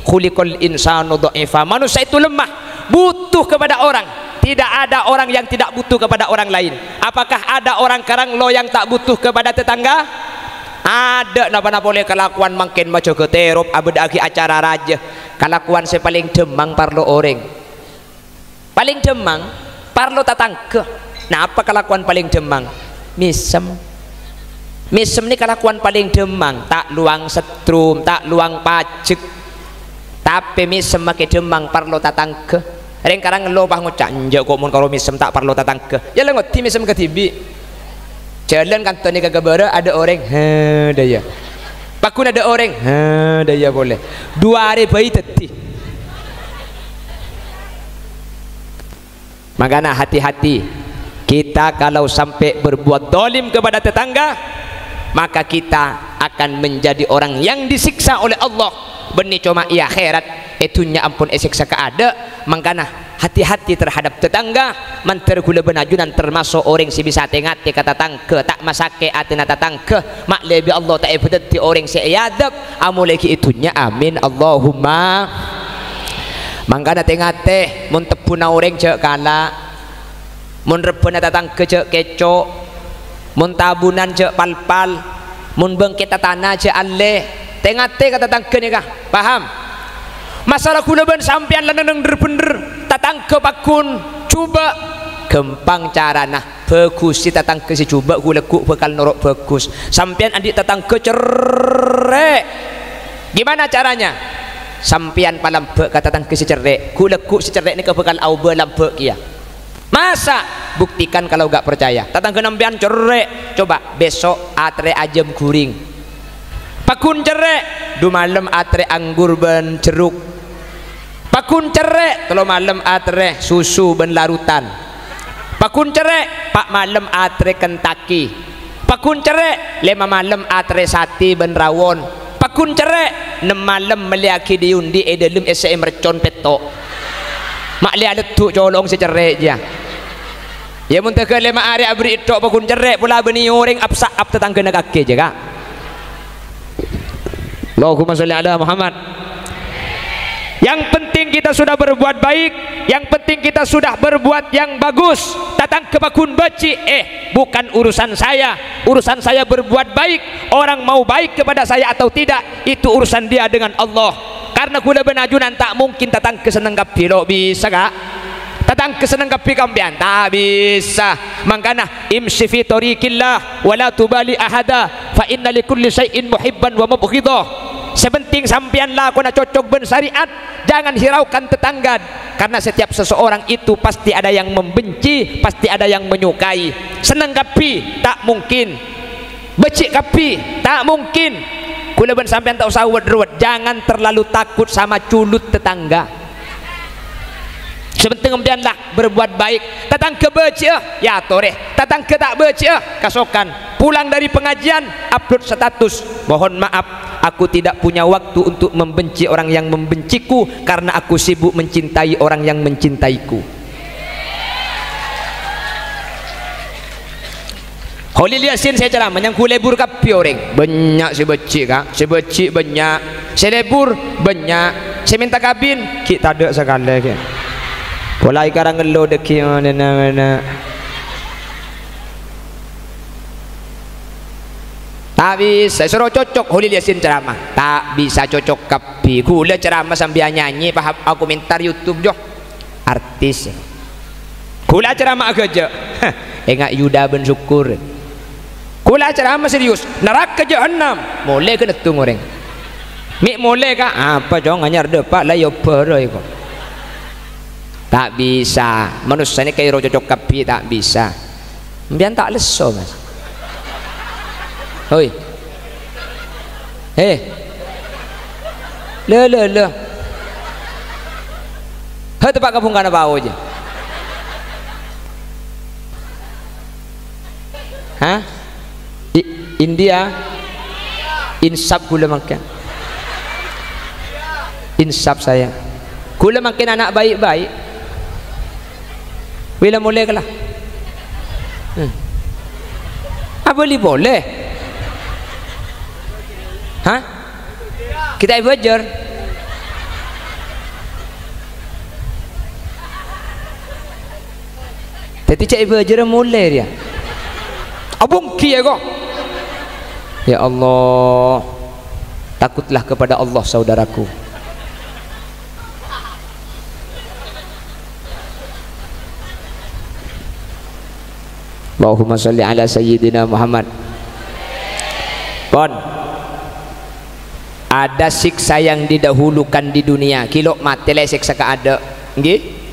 Khuliqal insanu dhaifa. Manossa itu lemah, butuh kepada orang. Tidak ada orang yang tidak butuh kepada orang lain. Apakah ada orang karang lo yang tak butuh kepada tetangga? Adâ'. Napa-napa polè kalakowan mangkèn majâgâ terop, abâdâ'aghi acara rajâ. Kalakowan sè palèng dhâmmang parlo orèng. Palèng dhâmmang, parlo tatangghâ. Napa kalakowan palèng dhâmmang? Mèsem. Mèsem nè kalakowan palèng dhâmmang, ta' lowang setrum, ta' lowang pajek. Tapè mèsem makè dhâmmang parlo tatangghâ. Rèng karang ngello pas ngoca', "Enjâ' ko' mon karo mèsem ta' parlo tatangghâ." Yâ la ngodhi mèsem kadhibi'. Jhâlân kanto nèka ka bârâ', adâ' orèng, "Hè, dâ' iyâ." Paggun adâ' orèng, "Hè, dâ' iyâ polè." Duwâ arè bhâi dhâddhi. Makana hati-hati, kita kalau sampai berbuat zalim kepada tetangga, maka kita akan menjadi orang yang disiksa oleh Allah. Bânnè coma è akhèrat, è dhunnya ampon èsèksa kaadâ'. Mangkana, hati-hati terhadap tetangga. Mandhâr ghulâ bân ajunan termaso' orèng sè bisa tè-ngatè ka tatangghâ, ta' masakè' atèna tatangghâ, ma'lè bi' Allah ta' èpadhâddhi orèng sè èadhâb, amolè ghi' è dhunnya. Amin, Allahumma. Mangkana tè-ngatè, mon tebbhuna orèng jhâ' kala', mon rebbhâna tatangghâ jhâ' kèco', mon tabunan jhâ' palpal, mon bângkèdhâ tana jhâ' allè. Tè-ngatè ka tatangghâ nèka, paham? Masalah ghulâ bân sampèyan la neng-enneng dhâr-bhendhâr, tatangghâ paggun jhubâ', ghâmpang carana. Bhâghusi tatangghâ sè jhubâ', ghu-lagghu' bhâkal noro' bhâghus. Sampèyan andi' tatangghâ cerrè'. Gimana caranya? Sampèyan palambâ' ka tatangghâ sè cerrè', ghu-lagghu' sè cerrè' nèka bhâkal aobâ lambâ' kèya. Masa? Buktikan kalau nggak percaya. Tatangghâna sampèyan cerrè', coba besok aterrè ajâm ghuring. Paggun cerrè', du malem aterrè anggur bân jeruk. Paggun cerrè', tello malem aterrè susu bân larutan. Paggun cerrè', pa' malem aterrè Kentucky. Paggun cerrè', lèma malem aterrè satè bân rawon. Paggun cerrè', nem malem mellèyaghi dhi-undhi è dâlem essè'è mercon pètto'. Ma' lè aleddu' colong sè cerrè' jiyâ. Yâ, mon tèghâl lèma arè aberri' ètto' paggun cerrè', pola bânnè orèng ap-sa'ap tatangghâna kakè jiyâ, Ka'. Allahumma sholli ala Muhammad. Yang penting kita sudah berbuat baik, yang penting kita sudah berbuat yang bagus. Tatangghâ paggun bâji', eh, bukan urusan saya. Urusan saya berbuat baik. Orang mau baik kepada saya atau tidak, itu urusan dia dengan Allah. Karena ghulâ bân ajunan ta' mungkin tatangghâ senneng kabbhi, lo' bisa, Ka'? Tatangghâ senneng kabbhi ka sampèyan? Ta' bisa. Mangkana, "Imshi fi thariqillah wa la tubali ahada, fa inna li kulli syai'in muhibban wa mubghidha." Sè penting sampèyan lakona cocok bân syariat, jangan hiraukan tetangga, karena setiap seseorang itu pasti ada yang membenci, pasti ada yang menyukai. Senneng kabbhi? Ta' mungkin. Bâji' kabbhi? Ta' mungkin. Ghulâ bân sampèyan ta' osa wet-ruwet, jangan terlalu takut sama culut tetangga. Sè penting sampèyan la berbuat baik. Tatangghâ bâji'â, yâ atorè. Tatangghâ ta' bâji'â, kasokan. Pulang dari pengajian, upload status. "Mohon maaf, aku tidak punya waktu untuk membenci orang yang membenciku, karena aku sibuk mencintai orang yang mencintaiku." Kholil Yasin sè ceramah, nyangghu lebur kabbhi orèng. Bânnya' sè bâji', Ka'. Sè bâji' bânnya'. Sè lebur bânnya'. Sè mènta kabin, ghi' tadâ' sakalè, ghi'. Polana karang ngello dâggi' nganèna-nganèna. Ta' bisa, soro cocok Kholil Yasin ceramah. Ta' bisa cocok kabbhi. Ghulâ ceramah sambi anyanyi, paham, akomentar YouTube, jo. Artis. Ghulâ ceramah aghâjâ'. Enga' Yuda bân Syukur. Ghulâ ceramah serius. Naraka jahannam. Molè ghâneddhung orèng. Mè' molè, Ka'. Apa, Cong? Anyar dâpa' la èobâ rowa, kok. Ta' bisa. Manossa nèka ro cocok kabbhi, ta' bisa. Sampèyan ta' lesso, Mas. Hoi. He. Lho, lho, lho. Hei, teppa' ka bhungkana pao jâ. Hah? I-, India? Insaf ghulâ mangkèn. Insaf saya. Ghulâ mangkèn ana' baik-baik. Bilâ molè kala? Hmm. Abâli polè? Hah? Kita belajar. Dhâddhi cè' bâjârâ molè rèya. Abungki ya, kok. Ya Allah, takutlah kepada Allah, saudaraku. Allahumma sholli ala sayyidina Muhammad. Pon. Ada siksa yang didahulukan di dunia. Ghilo' matè la èsèksa kaadâ'. Ngghi?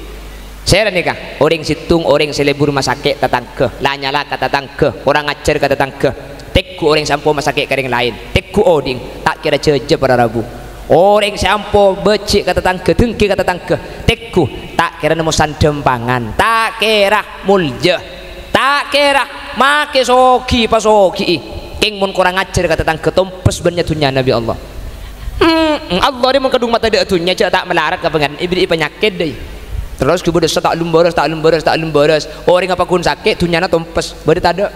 Sèra nèka, orèng sèttong, orèng sè lebur masakè' tatangghâ, la nyala ka tatangghâ, korang ajhâr ka tatangghâ. Tegghu orèng sè ampo masakè' ka orèng laèn. Tegghu odi', ta' kèra jhâjâ para rabu. Orèng sè ampo bâji' ka tatangghâ, dengki ka tatangghâ. Tegghu, ta' kèra nemmo sandhâmpangan. Ta' kèra molja. Ta' kèra makè soghi pasogi'i. Kèng mon korang ajhâr ka tatangghâ, tompes bânnè dhunnyana bi' Allah. Hmm, Allah rè mon kadhung matadâ' dhunnya, jhâ' ta' malarat ka Pangèran, èberri'i panyakèt dâi. Terros ghibâ dhâsa ta' lem bârâs, ta' lem bârâs, ta' lem bârâs. Orèng apa ghun sakè', dhunnyana tompes, bâdâ tadâ'.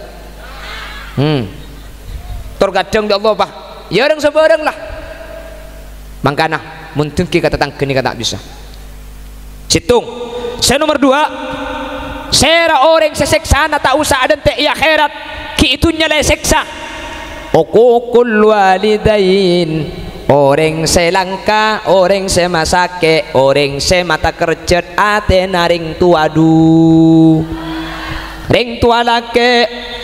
Hmm. Tor kadhâng bi' Allah, pa. Ya, rèng sabârâng, la. Mangkana, mon dengki ka tatangghâ nèka ta' bisa. Sèttong. Sè nomer duwâ', sèra orèng sè sèksana ta' osa adhânte' è akhèrat, ghi' è dhunnya la èsèksa. Uququl walidain, orèng sè langka, orèng sè masakè', orèng sè matakerjhât atèna rèng towa du-, rèng towa lakè'.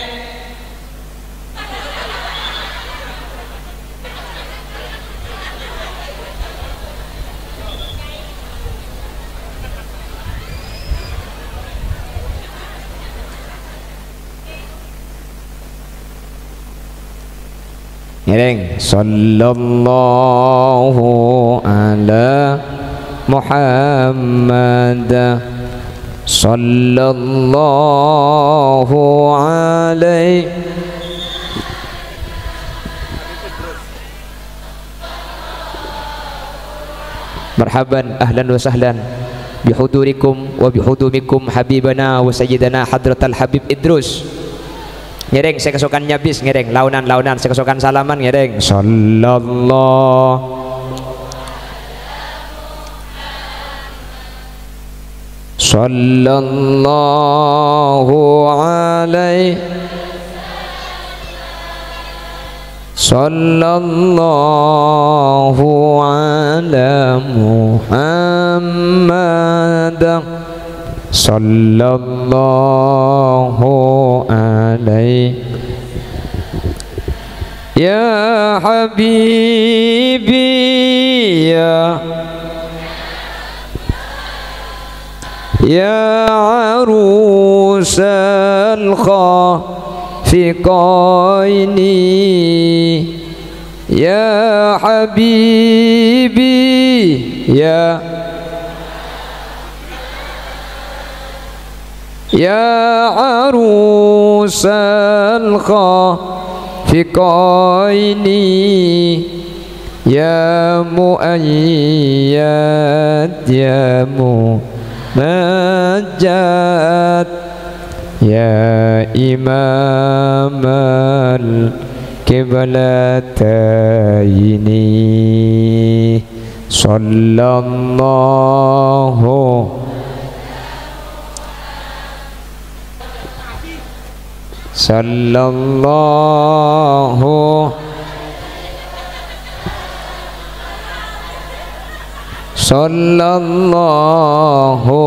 Ngèrèng. Sallallahu ala Muhammad. Sallallahu alaihi. Marhaban, ahlan wa sahlan, bihudurikum wa bihudumikum habibana wa sayyidana hadratal habib Idrus. Ngèrèng, sè kasokan nyabis, ngèrèng, laonan, laonan, sè kasokan salaman, ngèrèng. Sallallahu. Sallallahu alaihi. Sallallahu ala Muhammad. Sallallahu alaihi. Ya habibi, ya, ya arusal khafiqaini, ya habibi, ya. Ya arusal khafiqaini, ya muayyad, ya mumajjad, ya imamal qiblataini. Sallallahu. Sallallahu. Sallallahu.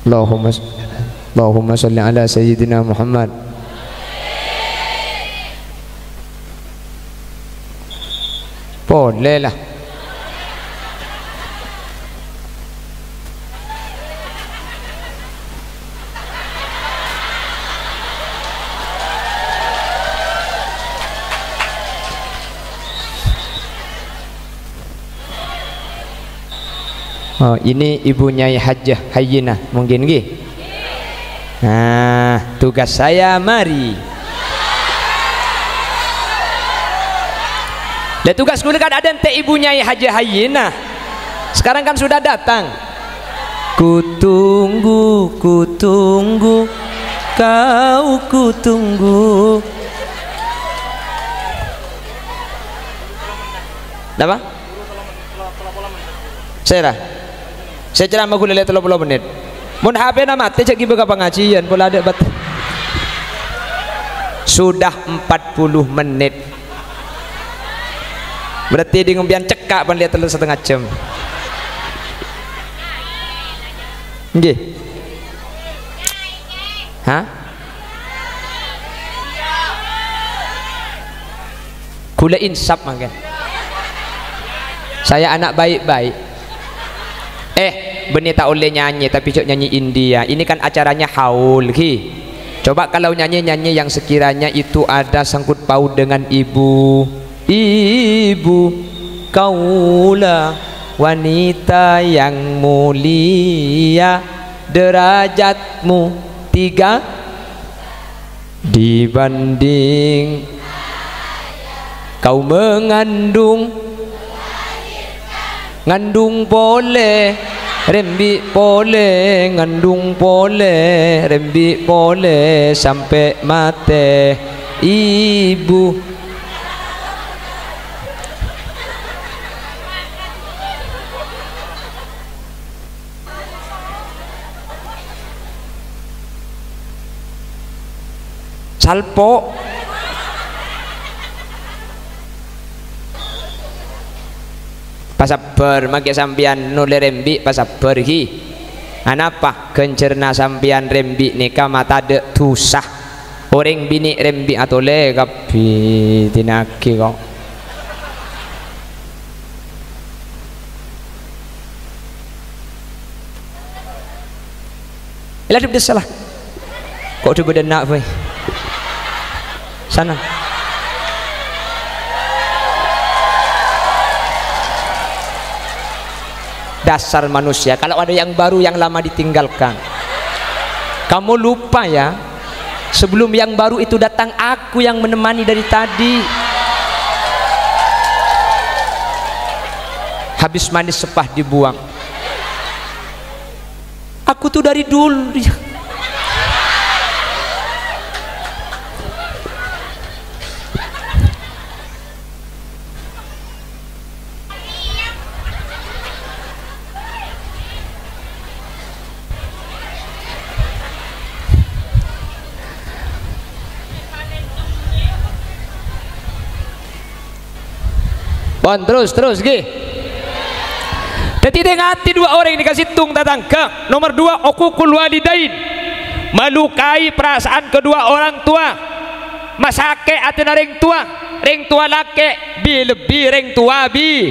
Allahumma, Allahumma sholli ala Sayyidina Muhammad. Polè la. Oh, ini ibu Nyai Hajah Hayyinah, mungkin, ngghi? Nah, tugas saya mari. Lah, tugas kaulâ kan adâ' ente' ibu Nyai Hajah Hayyinah. Sekarang kan sudah datang. Kutunggu, kutunggu, kau kutunggu. Napa? Sèra. Sè ceramah ghulâ lè tello polo mennit. Mon H P-na matè, jhâ' ghibâ ka pangajiân, pola adâ' bat-, sudah empat puluh menit. Berarti dhi' ngompèyan cekka' pan lè tello setengah jam. Ngghi. Hah? Ghulâ insaf mangkèn. Saya anak baik-baik. Eh, bânnè ta' ollè nyanyi, tapi jhâ' nyanyi India. Ini kan acaranya haul, ghi. Coba kalau nyanyi-nyanyi yang sekiranya itu ada sangkut paut dengan ibu. Ibu, kaulah wanita yang mulia, derajatmu tiga dibanding kau mengandung, ngandung polè, rembi' polè, ngandung polè, rembi' polè, sampè' matè ibu. Salpo'. Pasabbhâr, mangkè sampèyan nolè rembi', pasabbhâr, ghi. Anapa? Ghânjhârânna sampèyan rembi' nèka matadâ' dhusa. Orèng binè' rembi' atolè kabbhi, dinaghi, kok. Ella dhep dessa la. Kok dhep bâdâ enna', boy? Sana. Dasar manusia, kalau ada yang baru yang lama ditinggalkan. Kamu lupa ya, sebelum yang baru itu datang, aku yang menemani dari tadi. Habis manis sepah dibuang. Aku tuh dari dulu. Pon, terus, terus, ghi. Dhâddhi, dhengngaghi dua orèng nèka sèttong tatangghâ. Nomor dua, uququl walidain. Melukai perasaan kedua orang tua. Masakè' atèna rèng towa. Rèng towa lakè', bi-, lebbi rèng towa bi-,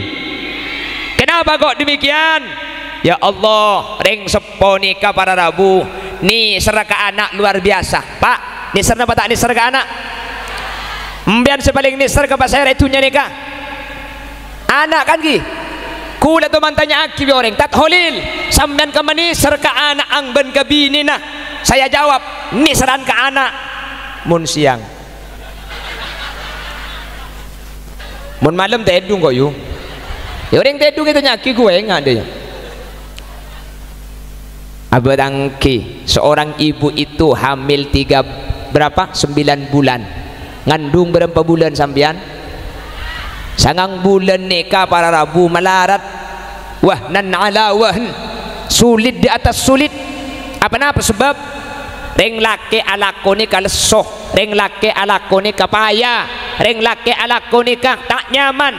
Kenapa kok demikian? Ya Allah, rèng seppo nèka para rabu nèserra ka ana' luar biasa. Pak, nèserra napa ta' nèserra ka ana'? Empèyan sè palèng nèserra ka pasèra è dhunnya nèka. Ana' kan, ghi? Kaulâ toman tanya'aghi bi' orèng, "Tad Holil, sampèyan kemma nèserra ka ana' angbân ka binèna?" Saya jawab, "Nèserran ka ana'." Mon sèyang. Mon malem tèdung kok, yu. Ya, orèng tèdung ètanya'aghi ghâbây, enga' dhâ, ya. Abâ' tangghi, seorang ibu itu hamil tiga, berapa? Sembilan bulan. Ngandung berapa bulan sampèyan? Sangang bulan nèka para rabu malarat. Wahnan ala wahn. Sulit di atas sulit. Apa napa sebab? Rèng lakè' alakonè kalesso. Rèng lakè' alakonè kapaya, rèng lakè' alakonè ka ta' nyaman,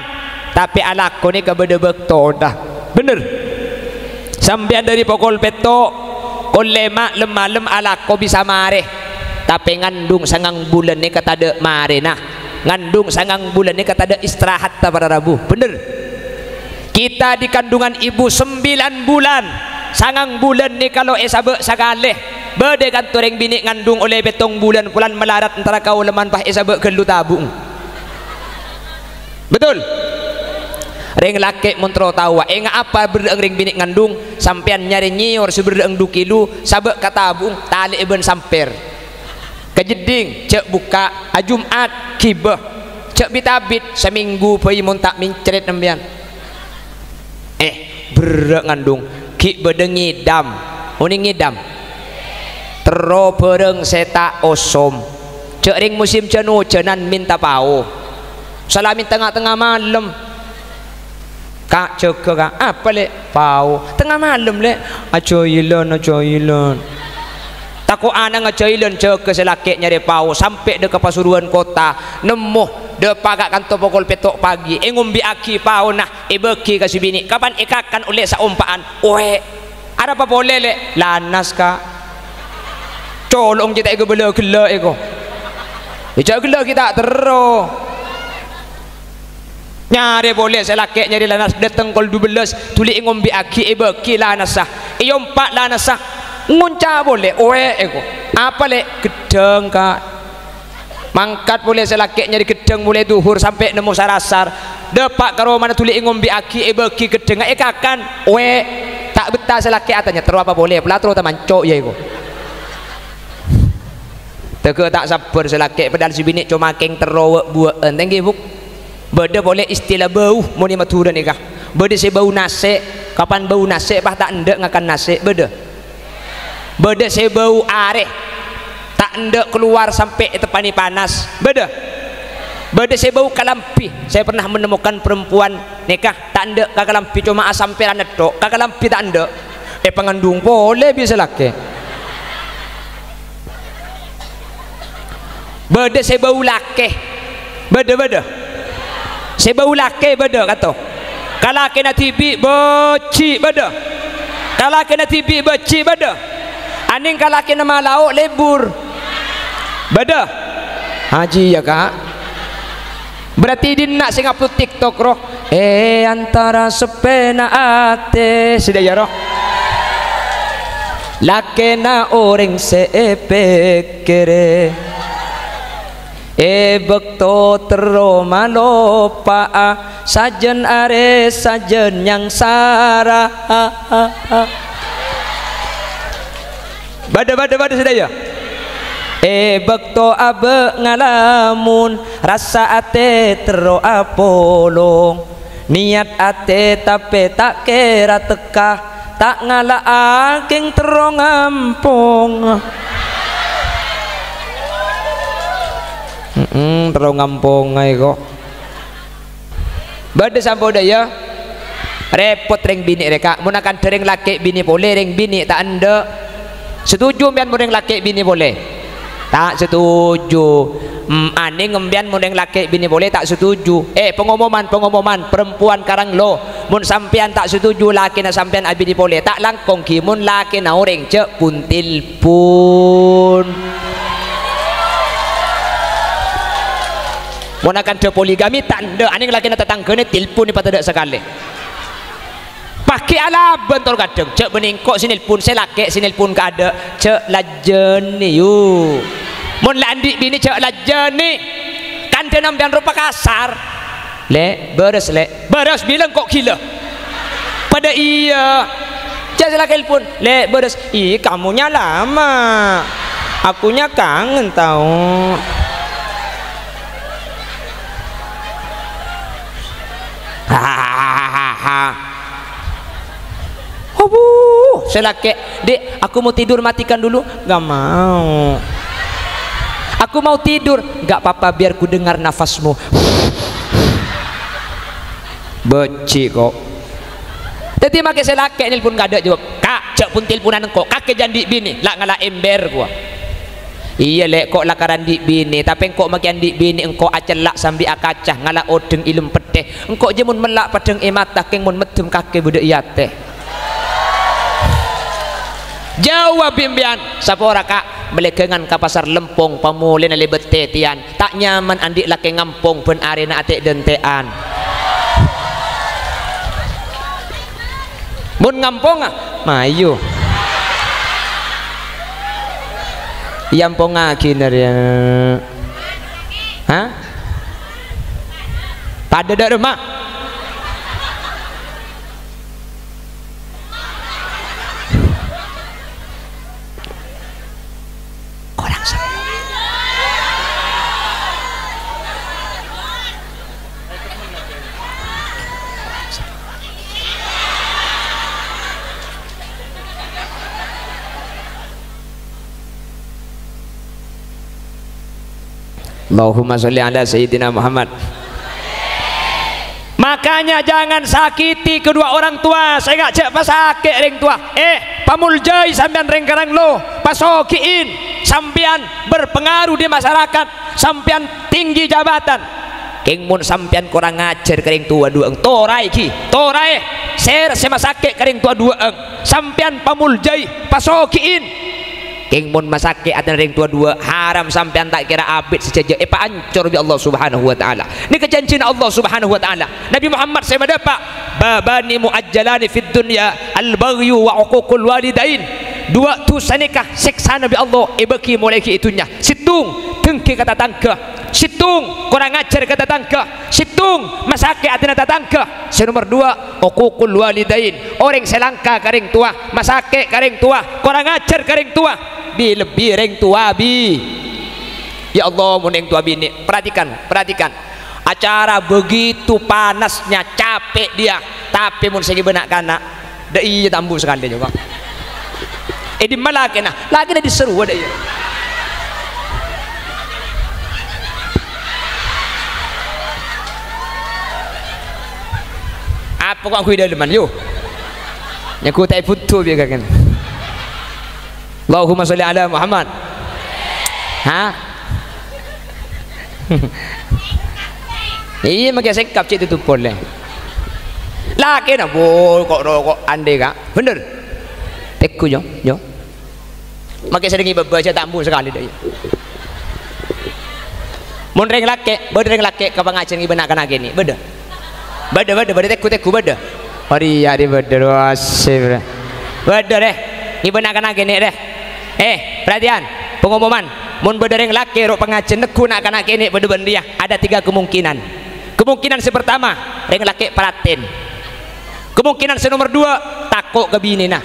tapè alakonè ka bâdâ bâktona. Bhender. Sampèyan dâri pokol pètto', kol lèma' lem-malem alako bisa marè. Tapè ngandung sangang bulân nèka tadâ' marèna. Ngandung sangang bulân nèka tadâ' istirahatta para rabu. Bhender. Kita di kandungan ibu sembilan bulan, sangang bulân nèka lo' èsabâ' sakalè. Bâdâ kanto rèng binè' ngandung ollè pèttong bulân, polana malarat, entara kaollè man pas èsabâ' ghâllu tabu'na. Betul? Rèng lakè' mon terro taowa, ènga' apa berrâ'âng rèng binè' ngandung, sampèyan nyarè nyèyor sè berrâ'âng du kilo, sabâ' ka tabung, talè'è bân sampèr. Ka jeddhing, jhâ' bukka', ajum'at, ghibâ. Jhâ' bit-abit, samènggu bhâi mon ta' mèncrèt sampèyan. Eh, berrâ' ngandung, ghi' bâdâ ngèdhâm. Onèng ngèdhâm? Terro bhârâng sè ta' osom. Jhâ' rèng musim jhân-ojhânan mènta pao. Salamin tengnga-tengnga malem. "Ka', jâgâ, Ka'." "Apa, Lè'?" "Pao." "Tengnga malem, Lè'." "Ajâilân, ajâilân." Tako' ana' ngajâilân, jâgâ sè lakè' nyarè pao, sampè' dâ' ka Pasuruan Kotta, nemmo, dâpa' ka kanto pokol pètto' pagi, èngombhi'aghi paona, èbâghi ka sè binè', kapan èkakan ollè saompa'an, "Oè'." "Arapa polè, Lè'?" "Lanas, Ka'." "Colo'na jhâ' ta' èghâbâlâ ghellâ' èko." "Jhâ' ghellâ' ghi' ta' terro." Nyarè polè sè lakè' nyarè lanas, dâteng kol dubellâs, dhuli èngombhi'aghi, èbâghi lanassa, èompa' lanassa, ngonca' polè, "Oè'," èko. "Apa, Lè'?" "Ghedhâng, Ka'." Mangkat polè sè lakè' nyarè ghedhâng molaè dhuhur sampè' nemmo sar-asar, dâpa' ka romana dhuli èngombhi'aghi, èbâghi ghedhângnga, èkakan, "Oè'." Ta' bettah sè lakè' atanya, "Terro apa polè?" "Pla terro ta' manco', iyâ, èko." Tèghâ ta' sabbhâr sè lakè', padahal sè binè' coma kèng terro wâ'-buwâ'ân. Tèngghi, Bu'. Bâdâ polè istilah bâu mon è Madhurâ nèka. Bâdâ sè bâu nasè', kapan bâu nasè', pas ta' endâ' ngakan nasè', bâdâ. Bâdâ sè bâu arè, ta' endâ' kalowar sampè' èteppa'è panas, bâdâ. Bâdâ sè bâu kalambhi, saya pernah menemukan perempuan nèka, ta' endâ' ka kalambhi, coma asampèran netto', ka kalambhi ta' endâ'. Èpangandung polè bi' sè lakè'. Bâdâ sè bâu lakè. Bâdâ, bâdâ. Sè bâu lakè bâdâ, kato. Kalakèna dhibi' bâji' bâdâ. Kalakèna dhibi' bâji' bâdâ. Anèng kalakèna malao lebur. Bâdâ. Haji ya, Ka'. Berarti dinna' sè ngupload TikTok, ro? È antara seppèna atè, sè dâjâ, ro? Lakèna orèng sè èpèkkèrè. È bâkto terro maloppa'a, sajân arè sajân nyangsara. Bâdâ, bâdâ, bâdâ sadhâjâ. È bâkto abâ' ngalamun, rassa atè terro apolong. Niyat atè tapè ta' kèra tekka, ta' ngala'a kèng terro ngampong. Mm-mm, terro ngampong aè, ko'. Bâdâ sampo dâ' iyâ? Rèpot rèng binè' rè, Ka'. Mon akantha rèng lakè' binè polè, rèng binè' ta' endâ'. Setuju empèyan mon rèng lakè' binè polè? Ta' setuju. Em, anèng empèyan mon rèng lakè' binè polè ta' setuju. Eh, pengumuman, pengumuman, perempuan Karanglo. Mon sampèyan ta' setuju lakèna sampèyan abinè polè, ta' langkong ghi mon lakèna orèng, jhâ' pun tilpon. Mon akantha poligami, ta' endâ', anèng lakèna tatangghâna tilpon èpatadâ' sakalè. Paghi' alabân tor kadhâng, jhâ' bânnè engko' sè nelpon, sè lakè' sè nelpon kaadâ', jhâ' lajjhâni, yu. Mon la andi' binè, jhâ' lajjhâni. Kandhâna empèyan ropa kasar. "Lè', bârâs, Lè'." "Bârâs bilâ engko' ghilâ." Padâ iyâ. Jhâ' sè lakè' nelpon, "Lè', bârâs." "Ih, kamunya lama. Akunya kangen, tao." Hahaha. Abu, sè lakè', "Dek, aku mau tidur, matikan dulu." "Nggak mau." "Aku mau tidur." "Nggak apa-apa, biar ku dengar nafasmu." Bâji', ko'. Dhâddhi, makè sè lakè' nelpon kaadâ', jawab, "Ka', jhâ' pon telponan engko', kakè jhâ' andi' binè, la' ngala' ember," kowa. "Iyâ, Lè', ko' lakaran andi' binè, tapè engko' makè andi' binè, engko' acella' sambi akaca, ngala' odheng ilem pettè. Engko' jhâ' mon mella' paddhâng è mata, kèng mon meddhem kakè bâdâ è atè." Jawab bi' empèyan, "Sapora, Ka', mellè ghângan ka Pasar Lempong, pamolèna lèbât tètèyan. Ta' nyaman andi' lakè' ngampong bân arèna atè'-dântè'an." Mon ngamponga, mayu. Èampongaghi nèr, yâ. Hah? Padâ dâ' remma? Allahumma sholli ala Sayyidina Muhammad. Makanya jangan sakiti kedua orang tua, sènga' jhâ' pasakè' rèng towa. Eh, pamoljâi sampèyan rèng-karèng lo, pasogi'in, sampèyan berpengaruh di masyarakat, sampèyan tinggi jabatan. Kèng mon sampèyan korang ajhâr ka rèng towa duwâ'eng, toraè ghi, toraè. Sèra sè masakè' ka rèng towa duwâ'eng, sampèyan pamoljâi, pasogi'in. Kèng mon masakè' atèna rèng towa duwâ', haram sampèyan ta' kèra abit sè jhâjâ èpaancor bi' Allah Subhanahu wa Ta'ala. Nèka janjina Allah Subhanahu wa Ta'ala. Nabi Muhammad sè madhâpa', "Babani mu'ajjalani fid dunya, al-baghyu wa uququl walidain." Duwâ' dhusa nèka sèksana bi' Allah èbâghi molaè ghi' è dhunnya. Sèttong, dengghi ka tatangghâ. Sèttong, korang ajhâr ka tatangghâ. Sèttong, masakè' atèna tatangghâ. Sè nomer duwâ', uququl walidain. Orèng sè langka ka rèng towa, masakè' ka rèng towa, korang ajhâr ka rèng towa. Bi-, lebbi rèng towa, bi-, ya Allah, mon rèng towa binè'. Perhatikan, perhatikan. Acara begitu panasnya, capek dia. Tapè mon sè ngibâ na'-kana', dâ' iyâ tambu sakalè, coba. È dimma lakèna? Lakèna diseru, dâ' iyâ. Apa kok ngangghuy dâleman, yo? Nyangghu ta' è buddhu, bi' kakèna. Allahumma sholli ala Muhammad. Ha? Iyâ, makè sèngkap cè' tutup polè. Lakèna, bo, kok roko' andè, Ka'. Bhender. Teggu, yo, yo. Makè serrèng ngibâ bâjâ tambu sakalè, dâ' iyâ. Mon rèng lakè', bâdâ rèng lakè' ka pangajhiyân ngibâ na'-kana' kènè', bâdâ. Bâdâ, bâdâ, bâdâ, teggu-teggu, bâdâ. Orèya rè bâdâ, wasè, bro. Bâdâ, rè. Ngibâ na'-kana' kènè', rè. Eh, perhatian, pengumuman. Mon bâdâ rèng lakè' ro' pangajhiyân neggu' na'-kana' kènè' bâdâ bân rèya, ada tiga kemungkinan. Kemungkinan sè pertama, rèng lakè' paratèn. Kemungkinan sè nomer duwâ', tako' ka binèna.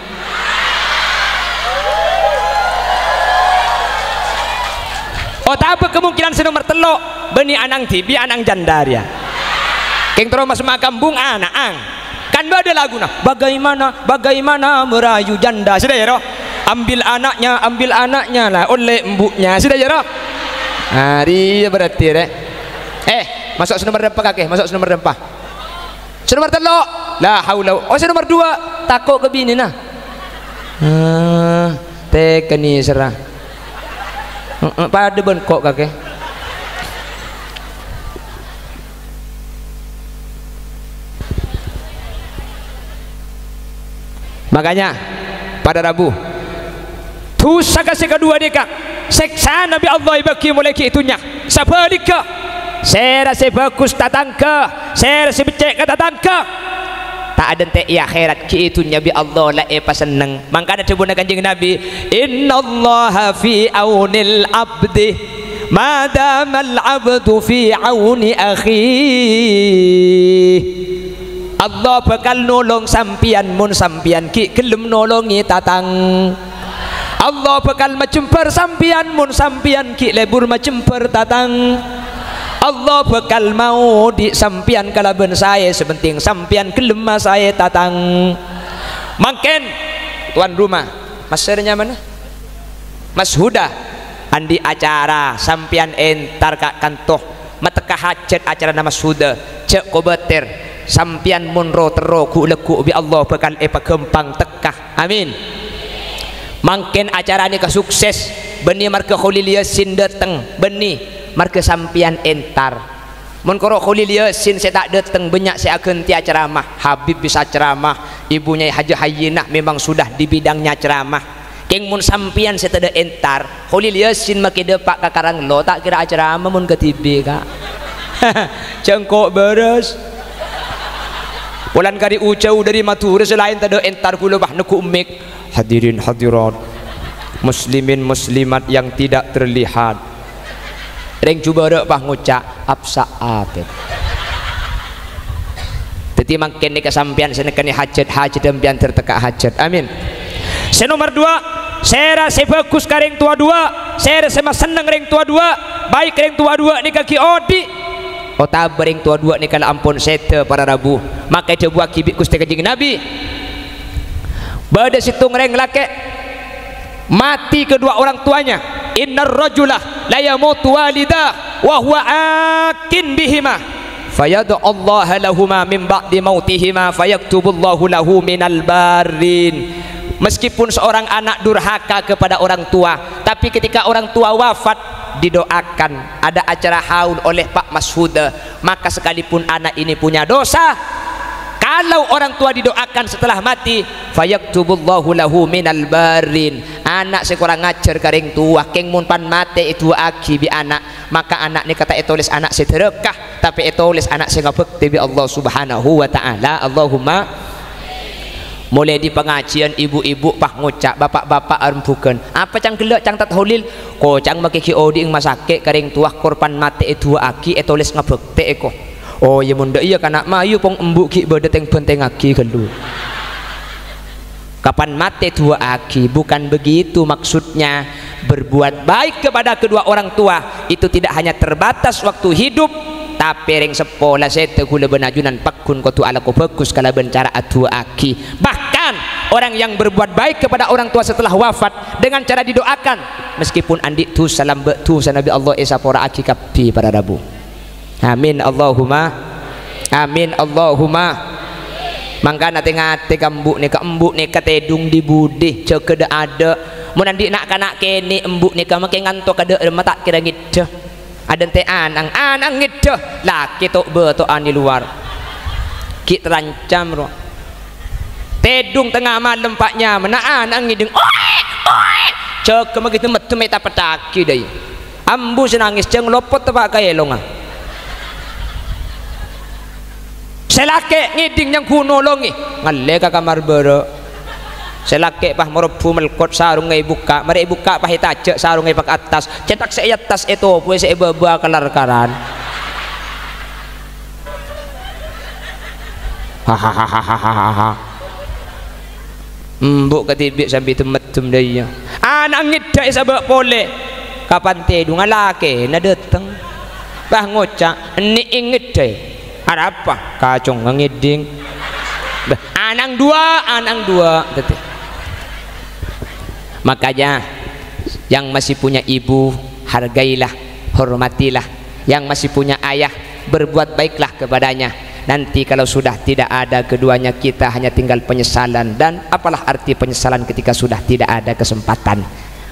Otabâ kemungkinan sè nomer tello', bânnè ana'na dhibi' ana'na janda rèya. Kèng terro mas makambung ana'na. Kan bâdâ laguna, "Bagaimana, bagaimana merayu janda?" Sè dâ' iyâ, ro? "Ambil anaknya, ambil anaknya, la ollè embu'nya." Sè dâ' iyâ, ro? Arèya berarti, rè. Eh, maso' sè nomer empa', kakè, maso' sè nomer empa'. Sè nomer tello', la haula. Oh, sè nomer duwâ', tako' ka binèna. Ah, tekeni sera. Heeh, padâ bân ko', kakè. Makanya, para rabu, dhusa ka sè kaduwâ nèka, sèksana bi' Allah èbâghi molaè ghi' è dhunnya. Sabhâligghâ, sèra sè bhâghus tatangghâ, sèra sè beccè' ka tatangghâ, ta' adântè' è akhèrat ghi' è dhunnya bi' Allah la èpasenneng. Mangkana dhâbuna Kanjeng Nabi, "Innallaha fi aunil abdi, ma damal abdu fi auni akhih." Allah bhâkal nolong sampèyan mon sampèyan ghi' ghellem nolongè tatang. Allah bhâkal majembhâr sampèyan mon sampèyan ghi' lebur majembhâr tatang. Allah bhâkal maodi' sampèyan kalabân saè, sè pentèng sampèyan ghellem masaè tatang. Mangkèn, tuan rumah, massèra nyamana? Mas Huda, andi' acara sampèyan entar ka kanto, matekka hajat acarana Mas Huda, jhâ' kobâtèr, sampèyan mon ro-terro ghu'-lagghu' bi' Allah bhâkal èpaghâmpang tekka. Amin. Mangkèn acara nèka sukses, bânnè marghâ Kholil Yasin dâteng, bânnè marghâ sampèyan entar. Mon koro Kholil Yasin sè ta' dâteng, bânnya' sè aghântèya ceramah. Habib bisa ceramah, Ibu Nyai Hajah Hayyinah memang sudah di bidangnya ceramah. Kèng mon sampèyan sè tadâ' entar, Kholil Yasin makè dâpa' ka Karanglo, ta' kèra aceramah mon kadhibi', Ka'. Jhâ' engko' bârâs. Polana karè jhâu dâri Madhurâ sè laèn tadâ' entar ghulâ, bâh, neggu' mik. Hadirin hadirat, muslimin muslimat yang tidak terlihat. Rèng jhubârâ pas ngoca', "Apsa apèt." Dhâddhi mangkèn nèka sampèyan sè nekkanè hajat, hajat sampèyan ter-, tekka hajat. Amin. Sè nomer duwâ', sèra sè bhâghus ka rèng towa duwâ', sèra sè masenneng rèng towa duwâ', baik rèng towa duwâ' nèka ghi' odi', otabâ rèng towa duwâ' nèka la ampon sèdhâ para rabu. Maka èdhâbuwaghi bi' Ghustè Kanjeng Nabi, bâdâ sèttong rèng lakè' mati kedua orang tuanya. Innar rajula la yamutu walidah wa huwa akin bihima, fayad'ullaha lahuma min ba'di mautihima, fayaktubullahu lahu minal barrin. Meskipun seorang anak durhaka kepada orang tua, tapi ketika orang tua wafat, didoakan, ada acara haul oleh Pak Mashuda, maka sekalipun anak ini punya dosa, kalau orang tua didoakan setelah mati, fayaktubullahu lahu minal barrin. Ana' sè korang ajhâr ka rèng towa, kèng mon pan matè èdu'aaghi bi' ana', maka ana' nèka ta' ètolès ana' sè dhârâka, tapè ètolès ana' sè ngabhâktè bi' Allah Subhanahu wa Ta'ala. Allahumma. Molaè dâri pangajiyân, ibu-ibu pas ngoca', bapak-bapak arembhughân, "Apa cang ghellâ', Cang Tat Holil?" "Ko, cang makè ghi' odi'na masakè' ka rèng towa, korban matè èdu'aaghi, ètolès ngabhâktè, ko." "Oh, iyâ, mon dâ' iyâ, kana', mayu pong embu' ghi' bâdâ tèng-bhântèngngaghi ghâllu." Kapan matè du'aaghi, bukan begitu maksudnya. Berbuat baik kepada kedua orang tua itu tidak hanya terbatas waktu hidup, tapè rèng seppo la sèdhâ ghulâ bân ajunan pagghun kodhu alako bhâghus kalabân cara adu'aaghi. Bahkan orang yang berbuat baik kepada orang tua setelah wafat dengan cara didoakan, meskipun andi' dusa lambâ' dusana bi' Allah èsapora'aghi kabbhi para rabu. Amin, Allahumma. Amin, Allahumma. Mangkana tè-ngatè ka embu' nèka, embu' nèka tèdung dhi-budhi, jâgâ dâ'-adâ'. Mon andi' na'-kana' kènè' embu' nèka makè nganto ka dâ' remma ta' kèra ngèddhâ. Adântè' ana'na, ana'na ngèddhâ, lakè to'-bâto'an è lowar. Ghi' terancam, ro. Tèdung tengnga malem, pa' nyamana, ana'na ngèdhing, "Oè', oè'." Jâgâ maghi meddhem ètapèttaghi, dâi. Embu' sè nangès jhâng lopot teppa' ka èlongnga. Sè lakè' ngèdhing nyangghuna nolongè, ngallè ka kamar bârâ'. Sè lakè' pas marobbu melkot, sarongnga èbukka', marè èbukka' pas ètajâ' sarongnga èpakattas. Cètak sè è attas ètobhuwâ, sè è bâbâ kalar-karan. Hahaha. Embu' kadhibi' sambi dem-meddem dâ' iyâ. Ana'na ngèddhâ èsabâ' polè. Kapan tèdungnga lakèna dâteng. Pas ngoca', "Ennè'è ngèddhâ. Arapa?" "Kacongnga ngèdhing." Bâh, ana'na duwâ', ana'na duwâ'. Dâddhi. Makanya, yang masih punya ibu, hargailah, hormatilah. Yang masih punya ayah, berbuat baiklah kepadanya. Nanti kalau sudah tidak ada keduanya, kita hanya tinggal penyesalan. Dan apalah arti penyesalan ketika sudah tidak ada kesempatan?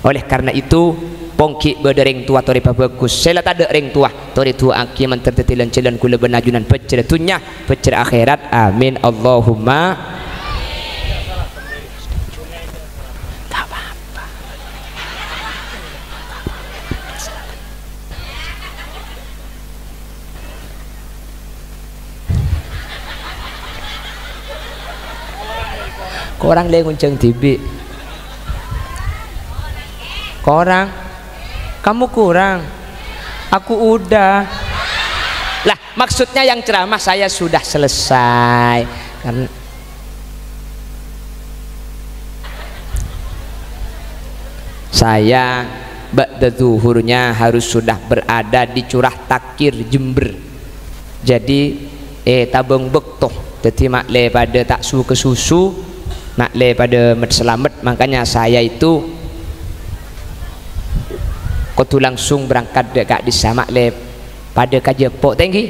Oleh karena itu, pong ghi' bâdâ rèng towa torè pabhâghus. Sè la tadâ' rèng towa, torè du'aaghi mandhâr dâddhi lan-jhâlân ghulâ bân ajunan bhâjhrâ dhunnya, bhâjhrâ akhèrat. Amin. Allahumma. Korang lè ngonjhâng dhibi'. Korang. Kamu kurang. Aku udah. Lah, maksudnya yang ceramah saya sudah selesai. Kan saya ba'da zuhurnya harus sudah berada di Curah Takir, Jember. Jadi, eh, tabâng bâkto. Dâddhi, ma'lè padâ ta' su-kasusu, ma'lè padâ med-salamet. Makanya saya itu kodhu langsung berangkat dâ' ka'dissa', ma'lè padâ kajhâpo', tèngghi.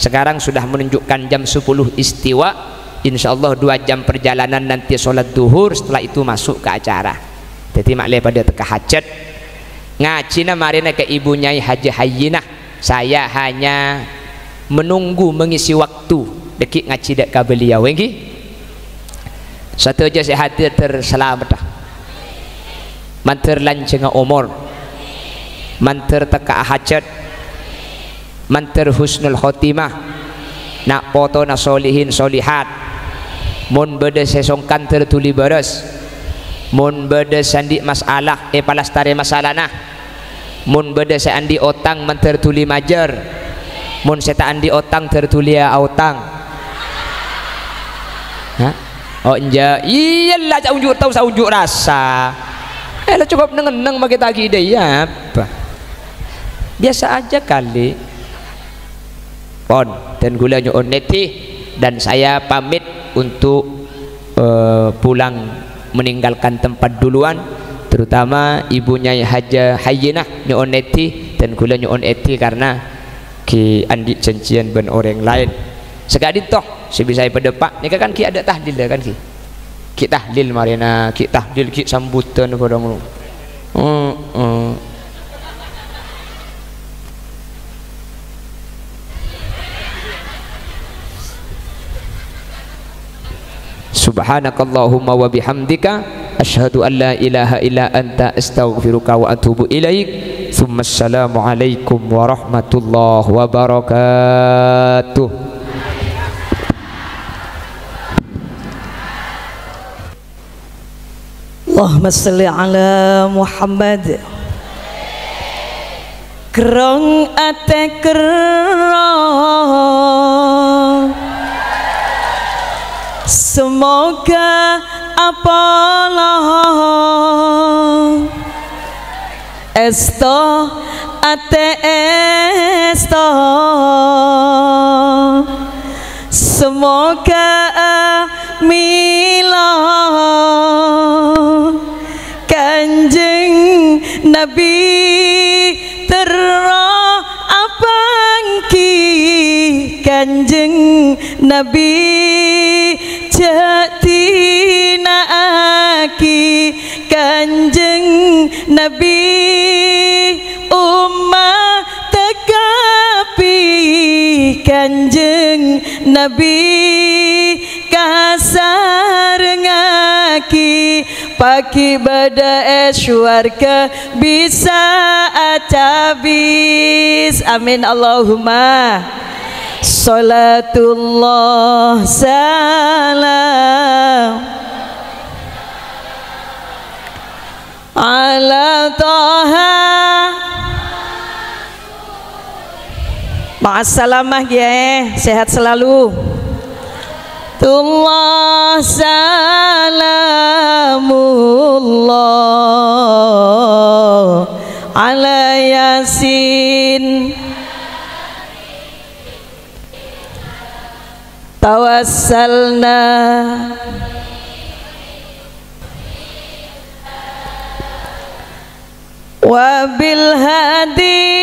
Sekarang sudah menunjukkan jam sepuluh istiwa. Insyaallah dua jam perjalanan, nanti sholat duhur, setelah itu masuk ke acara. Dâddhi, ma'lè padâ tekka hajat. Ngajhina marèna ka Ibu Nyai Haji Hayyinah. Saya hanya menunggu, mengisi waktu. Dâgghi' ngajhi dâ' ka beliau, èngghi? Sadhâjâ sè hadir ter-, salameddhâ. Mandhâr lanjhângnga omor. Mandhâr tekka'a hajat. Mandhâr husnul khotimah. Na' potona solihin solihat. Mon bâdâ sè songkan ter dhuli bârâs. Mon bâdâ sè andi' masalah, èpalastarè masalana. Mon bâdâ sè andi' otang, mandhâr dhuli majâr. Mon sè ta' andi' otang, dhâr dhuli aotang. Hah? Oh, enjâ'. Iyâ, la, saonjuk tao, saonjuk rasa. Eh, la, cokop neng-enneng makè ta' ghi' dâ' iyâ apa? Biasa aja kali. Pon, dan ghulâ nyo'on nèddhi, dan saya pamit untuk, eh, pulang meninggalkan tempat duluan. Terutama Ibu Nyai Haja Hayyinah nyo'on èdhi, dan kaulâ nyo'on èdhi karna ghi' andi' janjiyân bân orèng laèn. Saka'dinto sè bisa èpadâpa', nèka kan ghi' adâ' tahlil, kan ghi'? Ghi' tahlil marèna, ghi' tahlil, ghi' sambhudhân, padâ ngono. Heeh. Subhanakallahumma wa bihamdika, asyhadu an la ilaha illa anta, astaghfiruka wa atubu ilaik. Tsumma assalamu alaikum warahmatullahi wabarakatuh. Allahumma shalli ala Muhammad. Kerrong atè kerrong, semoga apolong. Èsto atè èsto, semoga milo. Kanjeng Nabi terro apanggi, Kanjeng Nabi jhâ' dina'aghi, Kanjeng Nabi ommaddhâ kabbhi, Kanjeng Nabi kasarengngaghi, paghi' bâdâ è sowarghâ bisa acabis. Amin, Allahumma. Shalatullah salam ala Toha. Ma'assalamah, Kiai. Sehat selalu. Tullah salamullah ala Yasin. Tawassalna wa bil hadi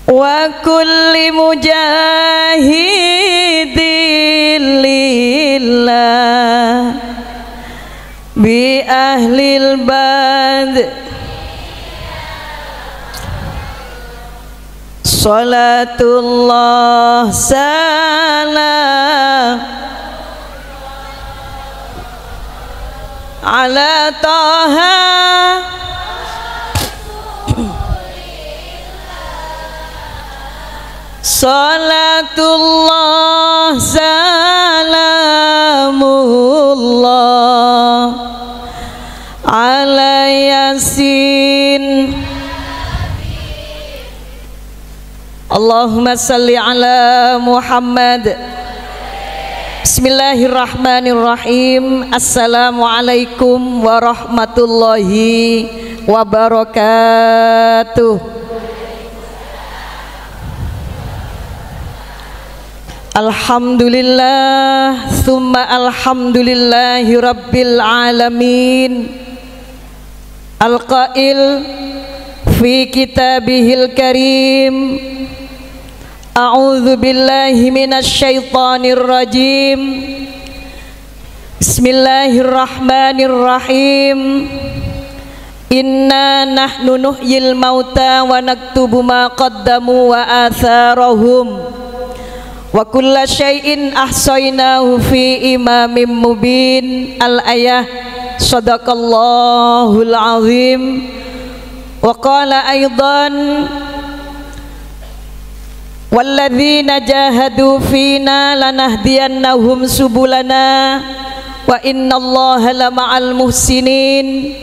wa kulli mujahidin lillah bi ahlil bad. Shalatullah salam ala Toha. Shalatullah salamullah ala Yasin. Allahumma shalli ala Muhammad. Bismillahirrahmanirrahim. Assalamualaikum warahmatullahi wabarakatuh. Alhamdulillah, tsumma alhamdulillahi rabbil alamin. Al-Qail fi kitabihil karim, a'udzu billahi minasy syaithanir rajim. Bismillahirrahmanirrahim. Inna nahnu nuhyil mauta wa naktubu ma qaddamu wa atharahum. Wa kulla syai'in ahshainahu fi imamin mubin. Al-ayah. Shadaqallahul azim. Wa qala aidan, "Walladzina jahadu fina lanahdiyannahum subulana, wa innallaha lama'al muhsinin."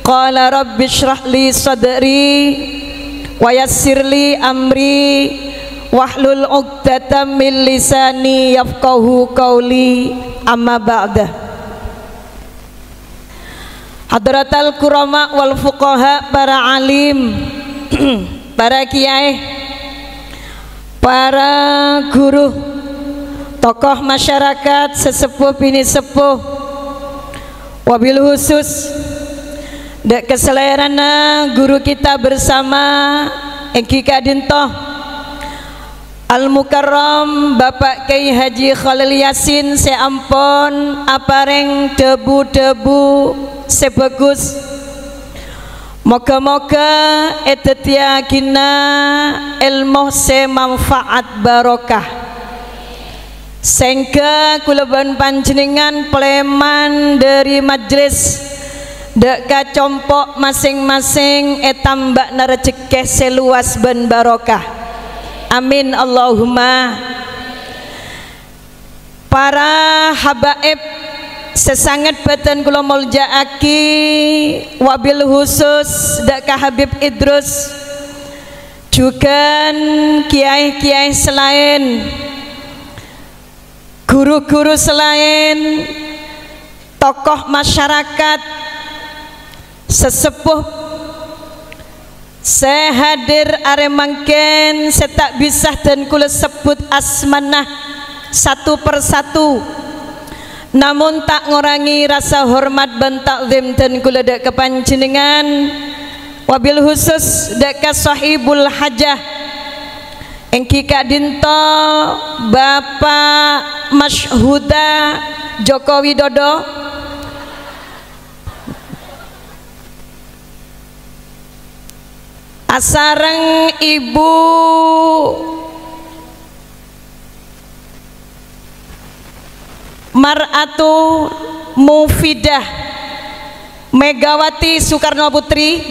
Qala, "Rabbi shrah li sadri, wa yassir li amri, wahlul 'uqdatam min lisani yafqahu qauli." Amma ba'da. Hadratal kurama wal fuqaha, para alim, para kiai, para guru, Tokoh masyarakat, sesepuh bini sepuh, wabil khusus dâ' ka salèrana guru kita bersama èngghi ka'dinto Al-Mukarram Bapak Kiai Haji Khalil Yasin sè ampon aparèng dhâbu-dhâbu sè bhâghus. Moghâ-moghâ èdhâddhiyâghinâ èlmo sè manfaat barokah. Sèngghâ kaulâ bân panjhennengngan palèman dhâri majlis, dâ' ka compo' masèng-masèng ètambâ'âna rajhekkè sè lowas bân barokah. Amin, Allahumma. Para habaib sè sanget bhâdhân kaulâ molja'aghi, wabil khusus dâ' ka Habib Idrus, jhughân kiai-kiai sè laèn, guru-guru sè laèn, tokoh masyarakat, sesepuh sè hadir arè mangkèn sè ta' bisa dân kaulâ sebbhut asmana satu per satu. Namong ta' ngorangè rasa hormat bân ta'zim dân kaulâ dâ' ka panjhennengngan, wabil khusus dâ' ka sahibul hajah, èngghi ka'dinto Bapak Masyhuda Joko Widodo. Asareng Ibu Mar'atu Mufidah Megawati Soekarno Putri,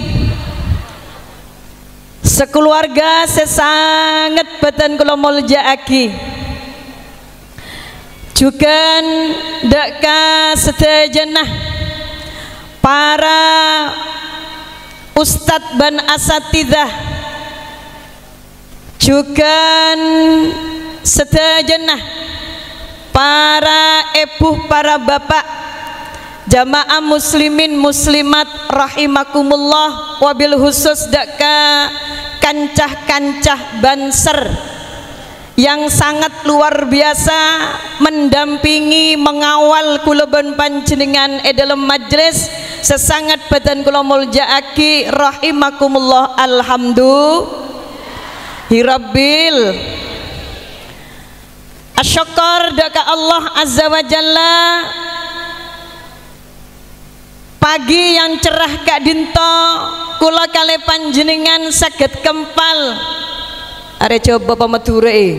sakalowarga sè sanget bhâdhân kaulâ molja'aghi. Jhughân dâ' ka sadhâjâna para ustad bân asatidzah, jhughân sadhâjâna para èbhu, para bapa', jamaah muslimin muslimat rahimakumullah, wabil khusus dâ' ka kanca-kanca Banser yang sangat luar biasa mendampingi, mengawal kaulâ bân panjhennengngan è dâlem majlis sè sanget bhâdhân kaulâ molja'aghi, rahimakumullah, alhamdulillahirabbil. Asokkor dâ' ka Allah Azza wa Jalla. Pagi yang cerah ka'dinto, kaulâ kalè panjhennengngan saghed kempal. Arè jhâbâ pa Madhurâ, è.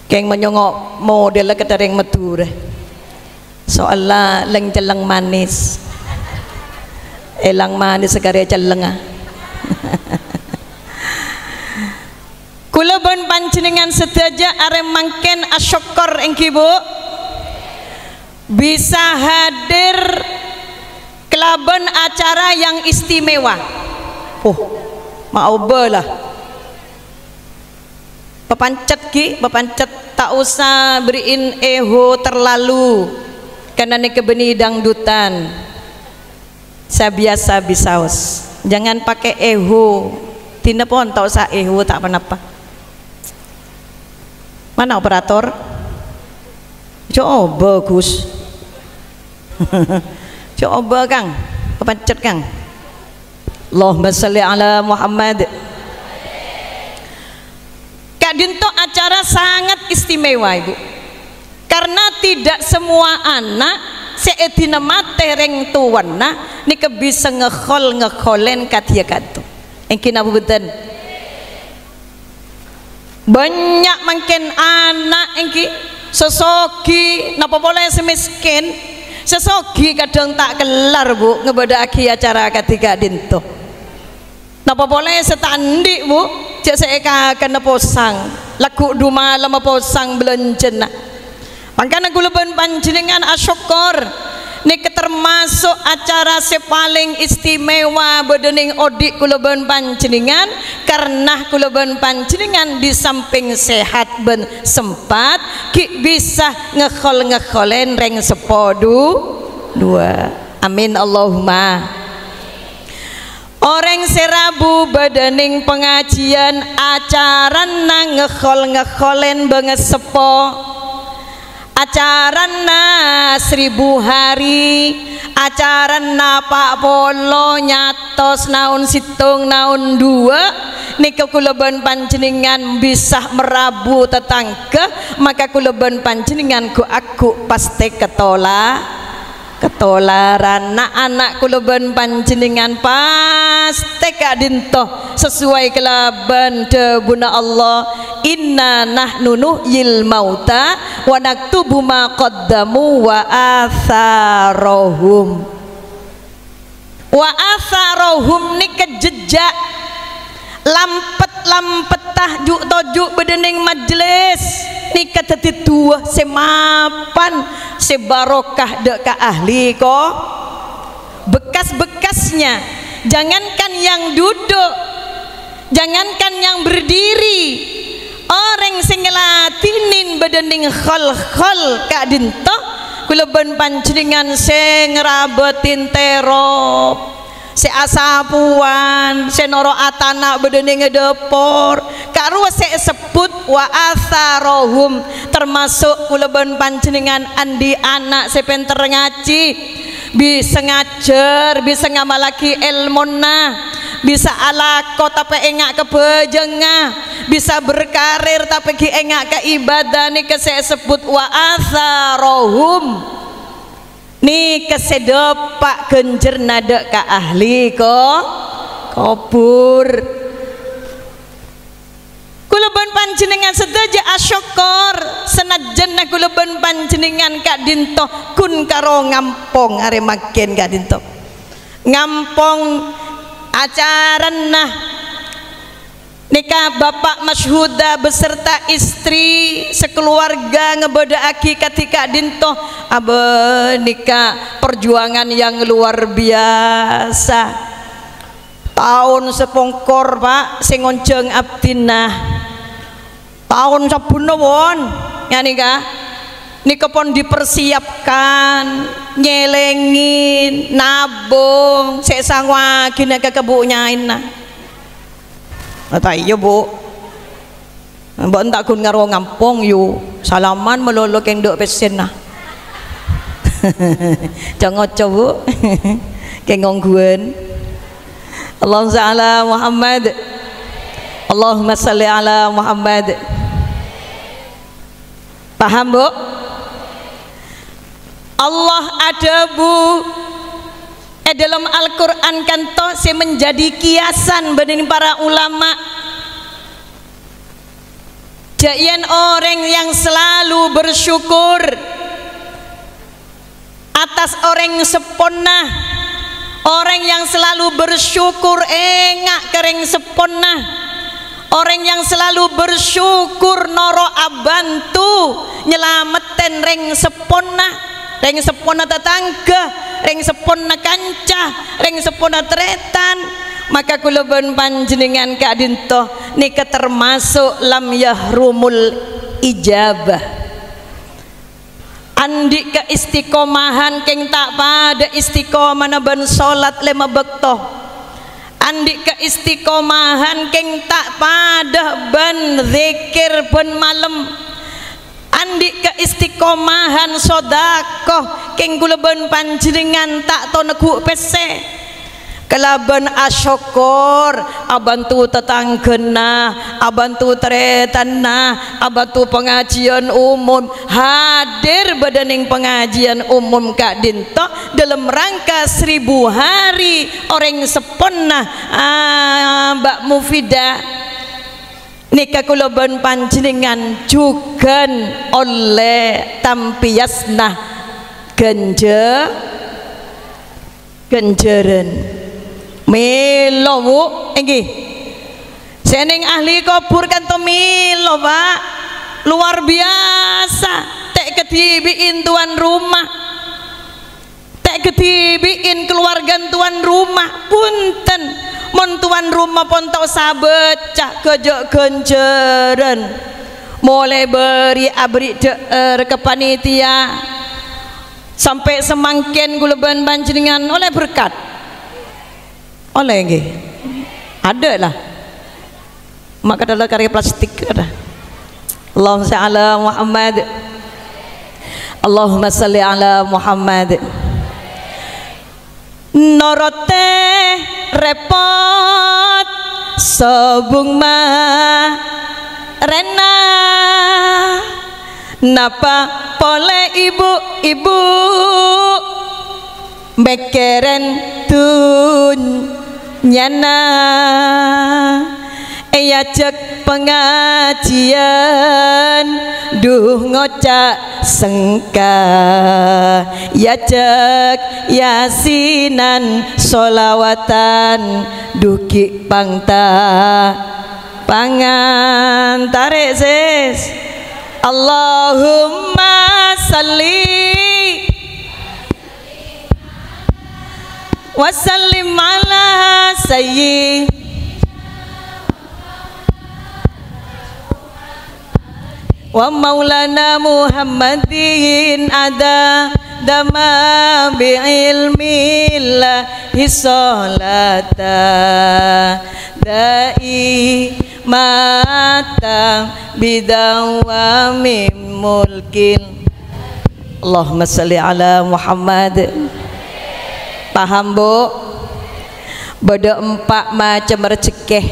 Kèng manyongngo' modella kadhâreng Madhurâ. Soalla lèng-cellèng manis. Èlang manis sakarè cellengnga. Kaulâ bân panjhennengngan sadhâjâ arè mangkèn asokkor, èngghi, Bu, bisa hadir kalabân acara yang istimewa. Oh, maobâ la. Papancet, ghi, papancet, ta' osa bherri'in eho terlalu, karna nèka bânnè dangdutan. Sabiasa bisaos. Jangan pakai eho. Dinna pon ta' osa eho, ta' ponapa. Mana operator? Coba, Gus. Coba, Kang. Kepencet, Kang. Allahumma shalli ala Muhammad. Ka'dinto acara sangat istimewa, Ibu. Karena tidak semua anak sè èdina matè rèng towana nèka bisa ngèkhol-ngèkholèn kadhiyâ ka'dinto. Èngghi napa bhunten? Bânnya' mangkèn ana' èngghi, sè soghi, napa polè sè mèskèn. Sè soghi kadhâng ta' kellar, Bu, ngabâdâ'aghi acara kadhi ka'dinto. Napa polè sè ta' andi', Bu? Jhâ' sè èkakanna posang. Lagghu' du malemma posang bâlânjhâna. Mangkana kaulâ bân panjhennengngan asokkor, nèka termasuk acara sè palèng istimewa bâdâ nèng odi' kaulâ bân panjhennengngan, karna kaulâ bân panjhennengngan di samping sehat bân sempat, ghi' bisa ngèkhol-ngèkholèn rèng seppo du-, duwâ'. Amin, Allahumma. Orèng sè rabu bâdâ nèng pangajiyân acarana ngèkhol-ngèkholèn bângaseppo. Acarana seribu hari, acarana pa' polo, nyatos, naon sèttong, naon duwâ', nèka kaulâ bân panjhennengngan bisa marabu tatangghâ, maka kaulâ bân panjhennengngan ghu'-agghu' pastè katola-, katolaran. Na'-ana' kaulâ bân panjhennengngan pastè ka'dinto sesuai kalabân dhâbuna Allah, "Inna nahnu nuhyil mauta wa naktubu ma qaddamu wa atsarohum." Wa atsarohum nèka jejjhâk, lampet-lampetta, ju'-toju' bâdâ nèng majelis, nèka dhâddhi duwâ sè mapan, sè barokah dâ' ka ahli ko-, bekas-bekasnya. Jangankan yang duduk, jangankan yang berdiri, orèng sè ngladhinin bâdâ nèng khol-khol ka'dinto, kaulâ bân panjhennengngan sè ngrabâtin terop, sè asapowan, sè noro' atana' bâdâ nèng è dâpor, karowa sè èsebbhut wa atsarohum, termasuk kaulâ bân panjhennengngan andi' ana' sè pènter ngajhi. Bisa ngajhâr, bisa ngamallaghi èlmona, bisa alako tapè enga' ka bhâjângnga, bisa berkarir tapè ghi' enga' ka ibadah, nèka sè èsebbhut wa atsarohum. Nèka sè dâpa' ghânjhârna dâ' ka ahli ko-, kobhur. Kaulâ bân panjhennengngan sadhâjâ asokkor, sanajjhânna kaulâ bân panjhennengngan ka'dinto ghun karo ngampong arè mangkèn ka'dinto. Ngampong acarana nèka Bapak Masyhuda beserta istri sakalowarga ngabâdâ'aghi kadhi ka'dinto. Abâ, nèka perjuangan yang luar biasa. Taon sapongkor, Pak, sè ngonjhâng abdhina. Taon sabbhunna pon, ghânèka. Nèka pon dipersiapkan, nyèlèngè, nabung, sè sangowaghina ka Bu' nyaèna. Ata iyâ, Bu'? Mbok enta' ghun ngaro ngampong, yu. Salaman malolo kèng dâ' pèssèna. Ca-ngoca, Bu'. Kèng ongghuwân. Allahumma shalli ala Muhammad. Allahumma shalli ala Muhammad. Paham, Bu'? Allah adhâbu è dâlem Al-Qur'an kantos sè menjadi kiasan bânnè para ulama. Jhâ' iyân orèng yang selalu bersyukur atas orèng seppona, orèng yang selalu bersyukur enga' ka rèng seppona, orèng yang selalu bersyukur noro' abhânto nyalamettèn rèng seppona. Rèng seppona tatangghâ, rèng seppona kanca, rèng seppona tarètan, maka kaulâ bân panjhennengngan ka'dinto nèka termasuk lam yahrumul ijabah. Andi' kaistiqomahan kèng ta' padâ istiqomana bân solat lèma bâkto. Andi' kaistiqomahan kèng ta' padâ bân dzikir bân malem. Andi' kaistiqomahan sodako, kèng kaulâ bân panjhennengngan ta' tao neggu' pèssè. Kalabân asokkor, abhânto tatangghâna, abhânto tarètanna, abhânto pangajiyân umum, hadir bâdâ nèng pangajiyân umum ka'dinto dâlem rangka seribu hari orèng seppona, ah, Mbak Mufidah. Nèka kaulâ bân panjhennengngan jhughân ollè tampèyasna ghânjhâ-, ghânjhârân. Mèlo, Bu', èngghi. Sè nèng ahli kobhur kanto mèlo, Pak. Luar biasa. Ta' kadhibi'in tuan rumah. Ta' kadhibi'in kaluwargana tuan rumah, bhunten. Mon tuan rumah pon ta' osa bâca, ghâjâ' ghânjhârân. Molaè bâri' aberri' dhâ'âr ka panitia. Sampè' samangkèn kaulâ bân panjhennengngan ollè berkat. Ollè, ènggi? Adâ', la. Ma' kadhâlâ karè plastik, adâ'. Allahumma shalli ala Muhammad. Allahumma shalli ala Muhammad. Norottè rèpot sobung marèna. Napa polè ibu-ibu mèkkèrèn dhunnyana? Èajhâk pangajiyân, dhu ngoca' sengka. Èajhâk yasinan, sholawatan, dhu ghi' pangta-, pangan. Tarè', sis. Allahumma shalli wa sallim ala sayyi wa maulana Muhammadin ada dama bi ilmillahi sholata daimata bidawami mulkil. Allahumma shalli ala Muhammad. Paham, Bu? Bâdâ empa' macem rejhekkè.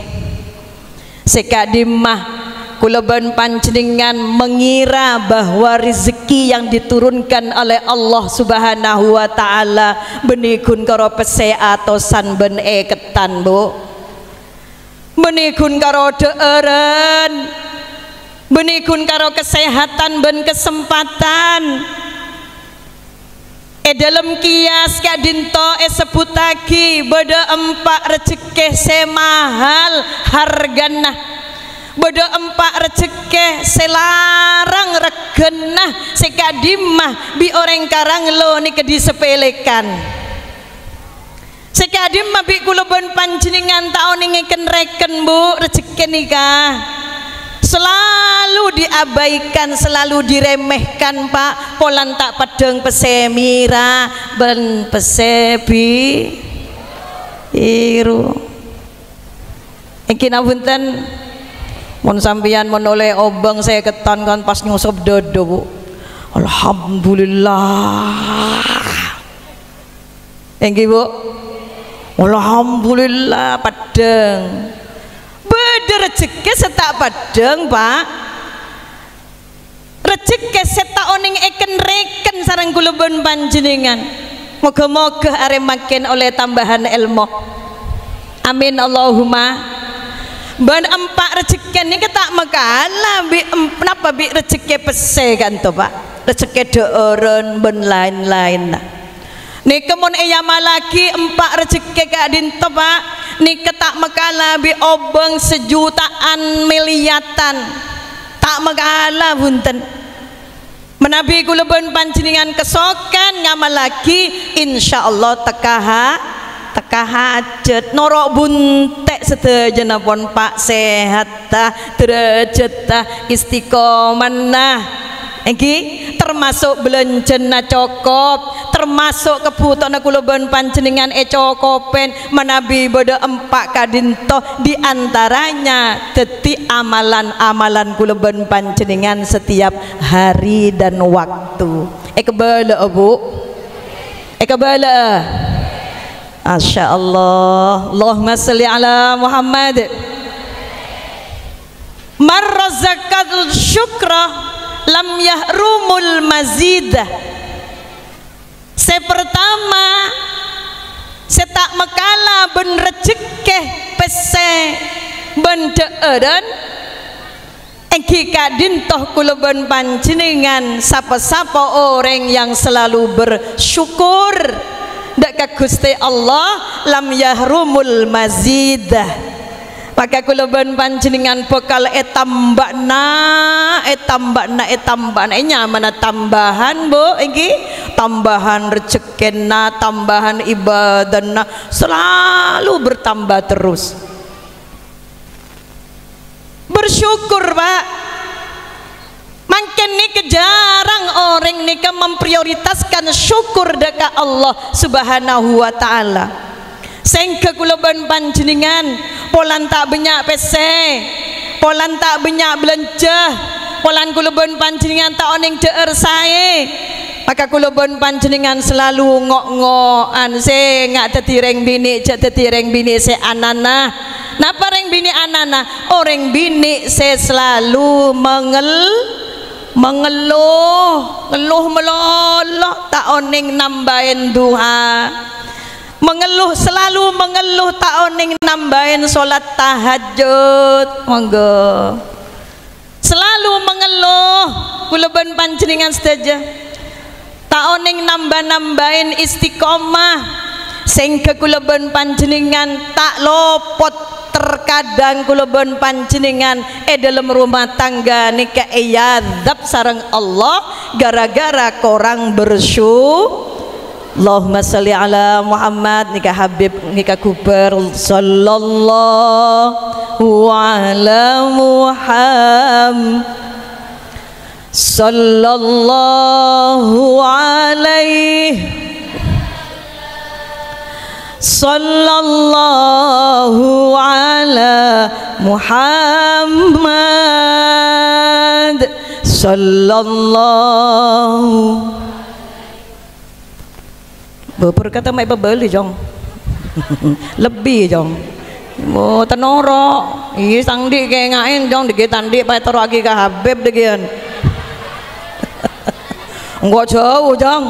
Sè ka'dimma, kaulâ bân panjhennengngan mengira bahwa rezeki yang diturunkan oleh Allah Subhanahu wa Ta'ala bânnè ghun karo pèssè atosan bân èkettan, Bu. Bânnè ghun karo dhâ'ârân, bânnè ghun karo kasèhadhân bân kasempadhân. È dhâlem kèyas ka'dinto èsebbhuttaghi bâdâ empa' rejhekkè sè mahal harghâna, bâdâ empa' rejhekkè sè larang regghâna, sè ka'dimma bi' orèng karanglo nèka disepelekan. Sè ka'dimma bi' kaulâ bân panjhennengngan ta' onèngè kèn-rèkèn, Bu, rejhekkè nèka. Selalu diabaikan, selalu diremehkan, Pak. Polana ta' peddhâng pèssè mèra bân pèssè bi-, biru. Ènggi napa bhunten? Mon sampèyan mon ollè obâng sèkettan kan pas nyosop dâdâ, Bu. Alhamdulillah. Ènggi, Bu? Alhamdulillah, peddhâng. Bâdâ rejhekkè sè ta' peddhâng, Pak. Rejhekkè sè ta' onèng èkèn-rèkèn sareng kaulâ bân panjhennengngan. Moghâ-moghâ arè mangkèn ollè tambahan èlmo. Amin, Allahumma. Bân empa' rejhekkè nèka ta' makala bi' em-, napa bi' rejhekkè pèssè ka'dinto, Pak? Rejhekkè dhâ'ârân bân laèn-laènna. Nèka mon èamallaghi empa' rejhekkè ka'dinto, Pak, nèka ta' makala bi' obâng sajuta'an milyatan. Ta' makala, bhunten. Manabi kaulâ bân panjhennengngan kasokan ngamallaghi, insyaallah tekka ha-, tekka hajat. Noro' bunte' sadhâjâna pon, Pak, sehatta, dârâjâtta, istiqomana. Ènggi, termasuk bâlânjhâna cokop, termasuk kabhutowanna kaulâ bân panjhennengngan ècokopèn, manabi bâdâ empa' ka'dinto, di antaranya dhâddhi amalan-amalan kaulâ bân panjhennengngan setiap hari dan waktu. Èkabâlâ'â, Bu? Èkabâlâ'â? Masya Allah. Allahumma shalli ala Muhammad. Man razaqal syukra lam yahrumul mazidah. Sè pertama, sè ta' makala bân rejhekkè pèssè bân dhâ'ârân, ènggi ka'dinto kaulâ bân panjhennengngan sapa-sapa orèng yang selalu bersyukur dâ' ka Ghustè Allah, lam yahrumul mazidah. Maka kaulâ bân panjhennengngan bhâkal ètambâna, ètambâna, ètambâna. È nyamana tambahan, Bu, ènggi? Tambahan rejhekkèna, tambahan ibadahna, selalu bertambah terus. Bersyukur, Pak. Mangkèn nèka jhârâng orèng nèka memprioritaskan syukur dâ' ka Allah Subhanahu wa Ta'ala. Sèngghâ kaulâ bân panjhennengngan, polana ta' bânnya' pèssè, polana ta' bânnya' bâlânjhâ, polana kaulâ bân panjhennengngan ta' onèng dhâ'âr saè, maka kaulâ bân panjhennengngan salalu ngo'-ngo'an, sènga' dhâddhi rèng binè', jhâ' dhâddhi rèng binè' sè anana. Napa rèng binè' anana? Orèng binè' sè salalu mangel-, mangello, ngello malolo, ta' onèng nambâi du'a. Mangello, salalu mangello, ta' onèng nambâi salat tahajjud. Monggo. Salalu mangello, kaulâ bân panjhennengngan sadhâjâ. Ta' onèng nambâ-nambâi istiqomah, sèngghâ kaulâ bân panjhennengngan ta' lopot. Terkadang kaulâ bân panjhennengngan è dâlem rumah tangga nèka èazab sareng Allah gara-gara korang bersyu-, Allahumma shalli ala Muhammad, nèka Habib, nèka ghubâr, sallallahu ala Muhammad, sallallahu alaihi, sallallahu ala Muhammad, sallallahu Bubur kata mai pabali, Jong. Lebbi, Jong. Oh, tenoro. Iya, sangdi' kenga'en, Jong. Dikit tandi' pae toro'agi ka Habib, dikian. Engko' jauh, Jong.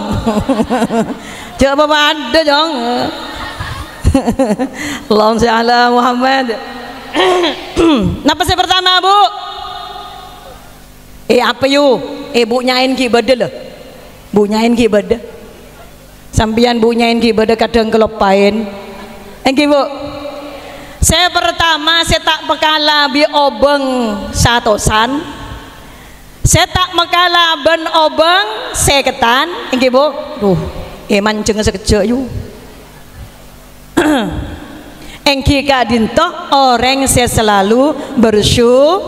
Jauh apa ada, Jong. Allahumma shalli ala Muhammad. Napa sè pertama, Bu? Eh, apa, yu? Eh, Bu Nyaen ghi' bâdâ, lho. Bu Nyaen ghi' bâdâ. Sampèyan Bu Nyaen ghi' bâdâ kadhâng kaloppaèn. Èngghi, Bu? Sè pertama, sè ta' pakala bi' obâng satosan. Sè ta' makala bân obâng sèkèdhân. Èngghi, Bu? Duh, eh, manjeng sakejjhâ', yu. Èngghi ka'dinto orèng sè salalu bersyu-,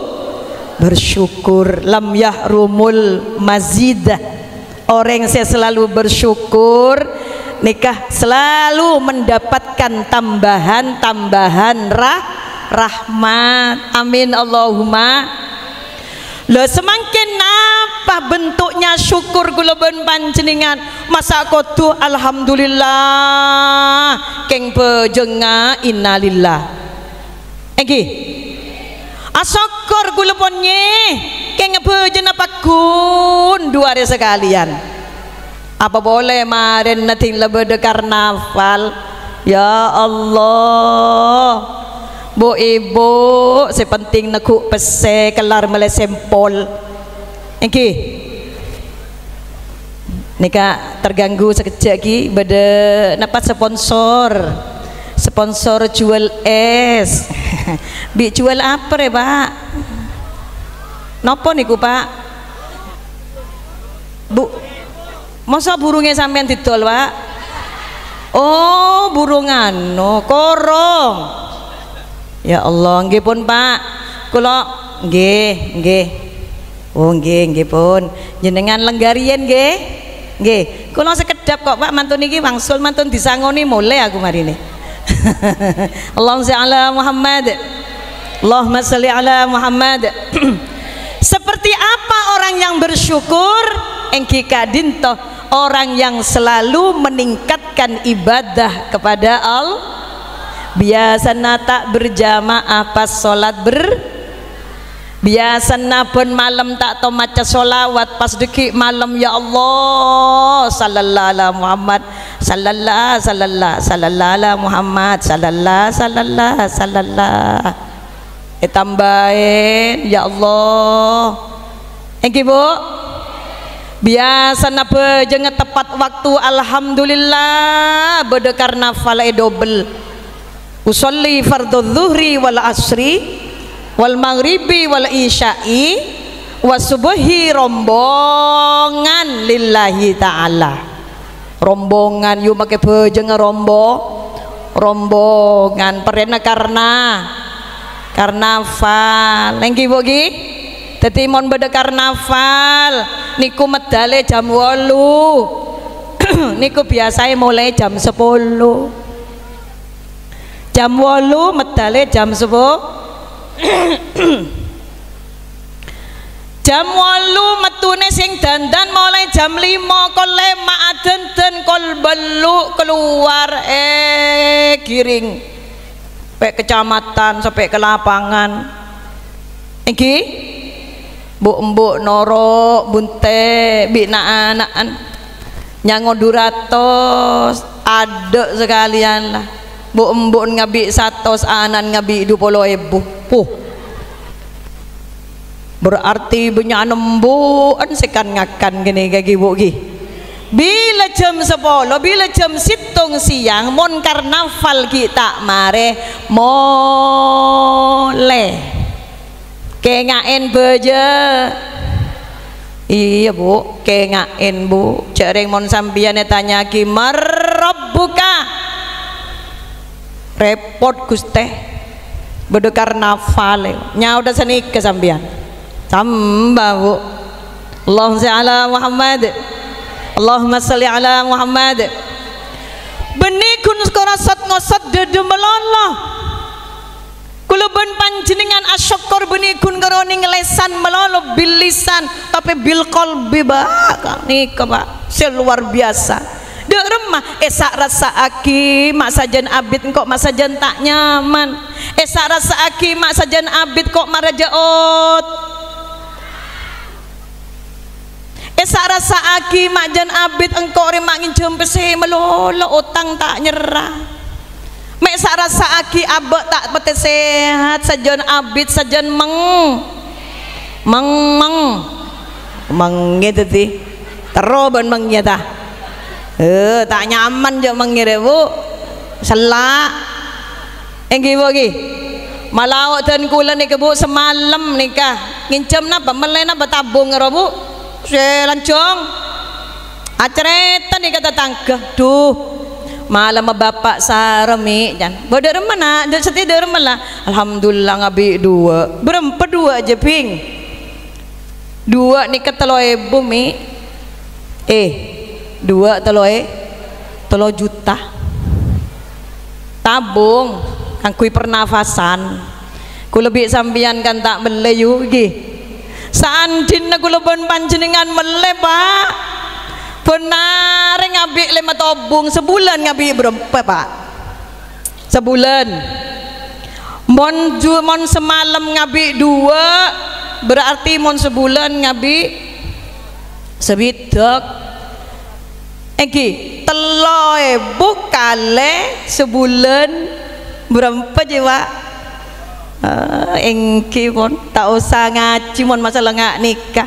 bersyukur, lam yahrumul mazidah. Orèng sè salalu bersyukur nèka salalu mendapatkan tambahan-tambahan rah-, rahmat. Amin, Allahumma. Lha, samangkèn napa bentuknya syukur kaulâ bân panjhennengngan? Masa' kodhu alhamdulillah, kèng bhâjângnga innalillah? Èngghi. Asokkor kaulâ pon nyè, kèng bhâjângnga pagghun du arè sakalèyan. Apa polè marèna dhing la bâdâ karnaval? Ya Allah. Bu'-ibu', sè penting neggu' pèssè, kellar mellè sèmpol. Èngghi. Nèka terganggu sakejjhâ' ghi, bâdâ napa sponsor? Sponsor juwâl ès. Bi' juwâl apa rè, Pak? Napa nèko, Pak? Bu-, masa burungè sampèyan didol, Pak? Oh, burung anu, korong. Ya Allah, ngghi pon, Pak. Kula, ngghi, ngghi. Oh, ngghi, ngghi pon. Jenengan lenggarian, ngghi? Ngghi. Kula sekedhap kok, Pak, mantun niki wangsul mantun disangoni molè aku marine. Allahumma shalli ala Muhammad. Allahumma shalli ala Muhammad. Seperti apa orang yang bersyukur? Èngghi ka'dinto orang yang selalu meningkatkan ibadah kepada Allah. Biasana ta' berjamaah pas sholat ber-, biasana bân malem ta' tao maca sholawat pas dhâggi' malem, "Ya Allah, sallallahu ala Muhammad, sallallahu, sallallahu, sallallahu ala Muhammad, sallallahu, sallallahu, sallallahu." Ètambâi, "Ya Allah." Èngghi, Bu? Biasana bhâjângnga teppat waktu, alhamdulillah, bâdâ karnaval è dobel. Usolli fardhu dzuhri wal asri wal maghribi wal isya'i wa subhi rombongan lillahi ta'ala. Rombongan, yu, makè bhâjângnga rombo-, rombongan. Perrèna karna-, karnaval. Èngghi, Bu, ghi? Dhâddhi, mon bâdâ karnaval, niku meddalè jam wolu. Niku biyasaè molaè jam sapolo. Jam wolu medalè jam seppo. Jam wolu mettune sing dandan molaè jam lima, kol lèma' adandan, kol bellu' kalowar, eh, giring. Pe' kecamatan, sampe' ka lapangan. Ènggi? Bu'-embu' noro' bunte' bi' na'-ana'an. Nyango du ratos, adda' sakalèyan la. Bu'-embu'en ngabi' satos, ana'en ngabi' du polo èbu. Puh. Berarti bânnya' nembu'en sè kan-ngakan ghânèka ghi, Bu', ghi. Bilâ jam sapolo, bilâ jam sèttong sèyang, mon karnaval ghi' ta' marè molè. Kènga'è bâjâ. Iyâ, Bu', kènga'è, Bu'. Jhâ' rèng mon sampèyan ètanya'aghi, "Man rabbuka?" Rèpot, Ghustè. Bâdâ karnaval, è. Nyaodhâ sanèka sampèyan. Samba, Bu'. Allahumma shalli ala Muhammad. Allahumma shalli ala Muhammad. Bânnè ghun korosot-ngosot dâdâ malolo. Kaulâ bân panjhennengngan asokkor bânnè ghun karo nèng lèsan malolo, bil lisan, tapè bil qalbi, Pak. Nèka, Pak, sè luar biasa. Dâ' remma, èsa'-rassa'aghi ma' sajân abit engko' ma' sajân ta' nyaman. Èsa'-rassa'aghi ma' sajân abit ko' mara jâ' ot. Èsa'-rassa'aghi ma' jân abit engko' rè ma' ngènjhâm pèssè malolo, otang ta' nyerra. Mè' sa'-rassa'aghi abâ' ta' patè sehat, sajân abit, sajân meng-, meng-, meng-, mengngè dhâddhi. Terro bân mengngè ta? Eh, ta' nyaman jâ' mengngè rè, Bu. Sella'. Ènggi, Bu, ghi? Malao dân kaulâ nèka, Bu, samalem nèka. Ngènjhâm napa? Mellè napa tabung ro, Bu? Sè lanjhâng. Acarèta nèka tatangghâ. "Duh, malemma Bapa' sara, Mi'," can. "Bâdâ remma, Na'?" "Dâ' satèya dâ' remma, La." "Alhamdulillah, ngabi' duwâ'." "Bârâmpa duwâ' jâ, Bhing?" "Duwâ' nèka tello èbu, Mi'." Eh, duwâ' tello è-, tello juta. Tabung kaangghuy pernafasan. Kaulâ bi' sampèyan kan ta' mellè, yu, ghi. Saandinna kaulâ bân panjhennengngan mellè, Pak, bân narè ngabi' lèma tobung, sabulân ngabi' bârâmpa, Pak? Sabulân. Mon ju-, mon samalem ngabi' duwâ', berarti mon sabulân ngabi' sabidhâk. Ènggi, tello èbu kalè sabulân bârâmpa jiyâ, Pak? Ah, ènggi, pon. Ta' osa ngajhi, mon masalah nga-, nèka.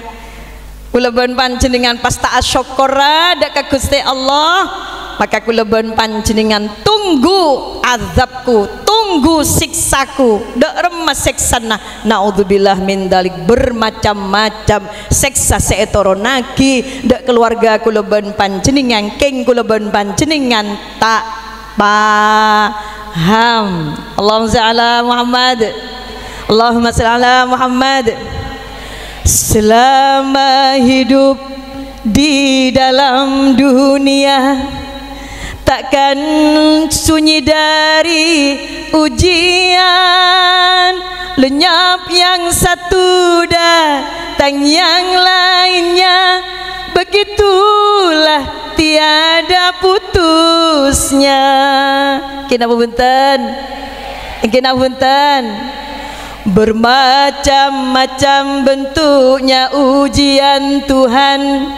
Kaulâ bân panjhennengngan pas ta' asokkor dâ' ka Ghustè Allah, maka kaulâ bân panjhennengngan tunggu azabku, tunggu sèksaku. Dâ' remma sèksana? Naudzubillah min dzalik, bermacam-macam sèksa sè ètoronaghi dâ' kalowarga kaulâ bân panjhennengngan, kèng kaulâ bân panjhennengngan ta' paham. Allahumma shalli ala Muhammad. Allahumma shalli ala Muhammad. Selama hidup di dalam dunia, takkan sunyi dari ujian. Lenyap yang satu, datang yang lainnya. Begitulah tiada putusnya. Ènggi napa bhunten? Ènggi napa bhunten? Bermacam-macam bentuknya ujian Tuhan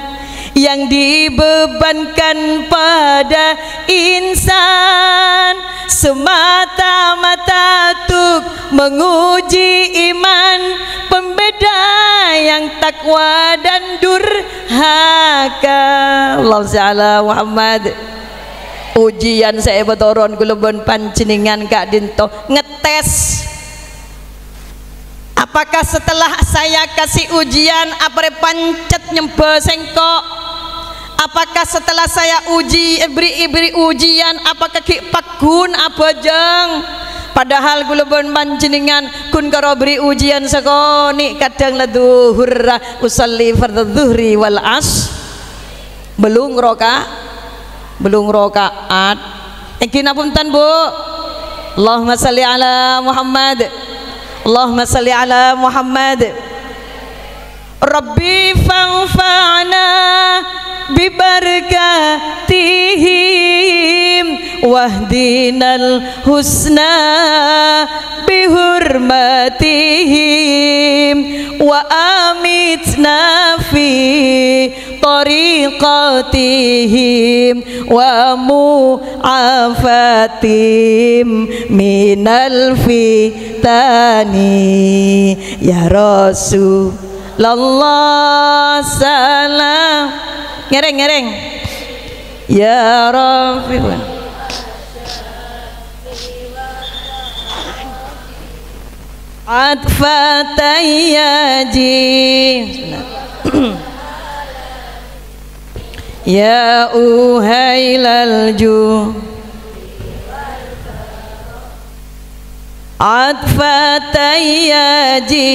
yang dibebankan pada insan, semata-mata untuk menguji iman, pembeda yang takwa dan durhaka. Allahumma shalli ala Muhammad. Ujian sè èpatoron kaulâ bân panjhennengngan ka'dinto ngetes. Apakah setelah saya kasih ujian, apa rè pancet nyembâ sèngko'? Apakah setelah saya uji, beri, beri ujian, apakah ghi' pagghun abhâjâng? Padahal kaulâ bân panjhennengngan ghun karo beri ujian sakonè', kadhâng la dhuhur, usalli fardhu dhuhri wal as-, bâllung raka-, bâllung raka'at. Ènggi napa bhunten, Bu? Allahumma shalli ala Muhammad. Allahumma shalli ala Muhammad. Rabbi fanfa'na bibarakatihim wahdinal husna bihurmatihim wa amitna fi tariqatihim wa mu'afatim minal fitani. Ya Rasulullah, salam. Ngereng, ngereng. Ya Rabbi. Atfatan ya ji. Ya uhailal ju. Atfatan ya ji.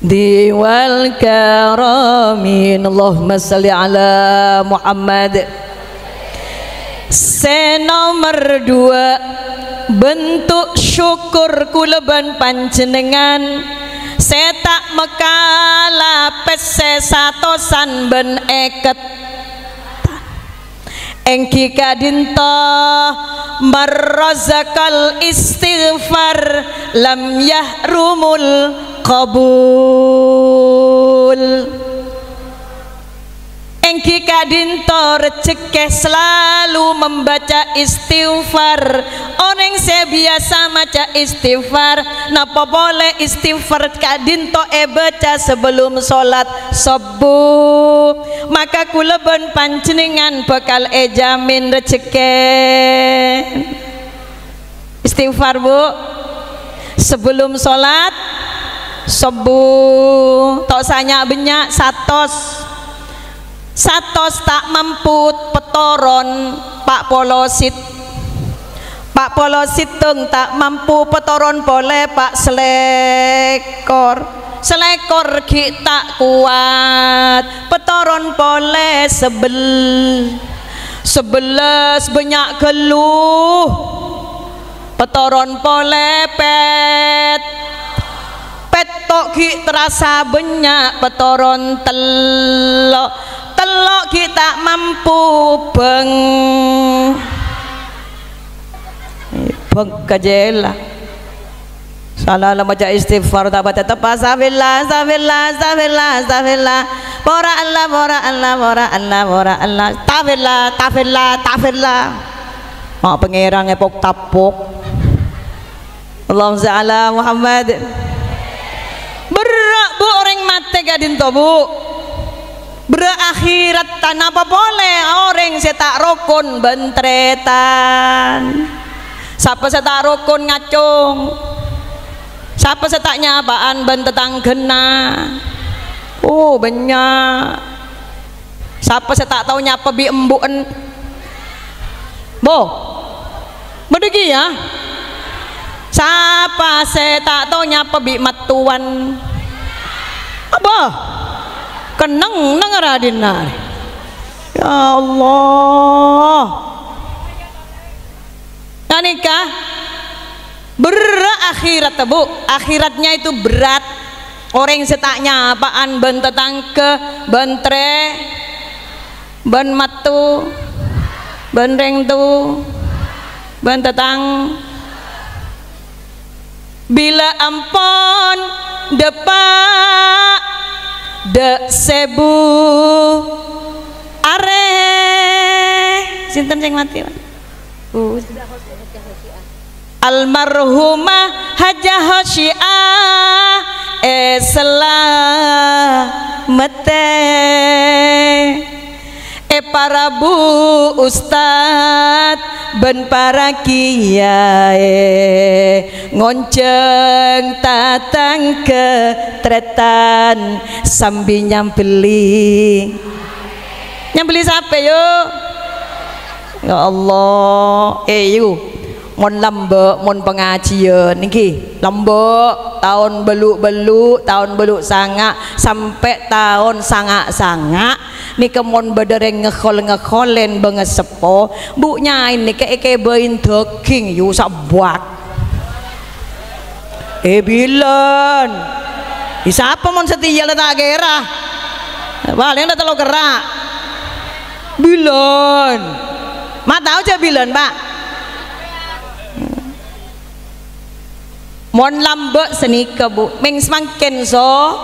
Diwal karamin. Allahumma shalli ala Muhammad. Sè nomer dua, bentuk syukur kaulâ bân panjhennengngan sè ta' makala pèssè satosan bân èket. Èngghi ka'dinto, "Man razaqal istighfar lam yahrumul qabul." Èngghi ka'dinto rejhekkè selalu membaca istighfar. Orèng sè biyasa maca istighfar, napa polè istighfar ka'dinto èbâca sabellum solat sobbhu, maka kaulâ bân panjhennengngan bhâkal èjhâmin rejhekkèna. Istighfar, Bu. Sabellum solat sobbhu, ta' osa nya'-bânnya', satos. Satos ta' mampu pètoron pa' polo sit-, pa' polo sèttong ta' mampu pètoron polè pa' salèkor. Salèkor ghi' ta' kowat, pètoron polè sabel-, sabellâs bânnya' ghâllu. Pètoron polè pèt-, pètto' ghi' terrassa bânnya', pètoron tello', tello' ghi' ta' mampu bâng-, bâng-, kajela. Sala la maca istighfar, ta' patè teppa', astagfirullah, astagfirullah, astagfirullah, astagfirullah. Pora Allah, pora Allah, pora Allah, pora Allah. Astagfirullah, astagfirullah, astagfirullah. Ma' Pangèran èpok-tapok. Allahumma shalli ala Muhammad. Berrâ', Bu, orèng matè ka'dinto, Bu. Berrâ' akhèratta, napa polè orèng sè ta' rokon bân tarètan? Sapa sè ta' rokon ngacong? Sapa sè ta' nyapa'an bân tatangghâna? Oh, bânnya'. Sapa sè ta' tao nyapa bi' embu'en? Bo. Bâdâ kèya. Sapa sè ta' tao nyapa bi' mattowan? Abâ. Kennengneng ra dinna'. Ya Allah. Ghânèka berrâ' akhèratta, Bu. Akhèratnya itu berat. Orèng sè ta' nyapa'an bân tatangghâ, bân trè-, bân matto, bân rèng towa, bân tatang-, bilâ ampon dâpa' dâ' sèbu arè. Sinten sè matè, Pak? Bu. Almarhumah Hajah Hosyiah èsalamettè è para bu ustad bân para kiyaè, ngonjhâng tatangghâ tarètan sambi nyambelli. Nyambelli sapè, yu? Ya Allah, eh, yu. Mon lambâ', mon pangajiyân, èngghi, lambâ', taon bâllu'-bâllu', taon bâllu' sanga', sampè' taon sanga'-sanga', nèka mon bâdâ rèng ngèkhol-ngèkholèn bângaseppo, Bu' nyaè nèka èkèbâi dhâghing, yu, sabâk. Eh, bilân. È, sapa mon satèya la ta' kèra? Palèng la tello kerra'. Bilân. Ma' tao jâ' bilân, Pa'? Mon lambâ' sanèka, Bu. Mèng samangkèn so-,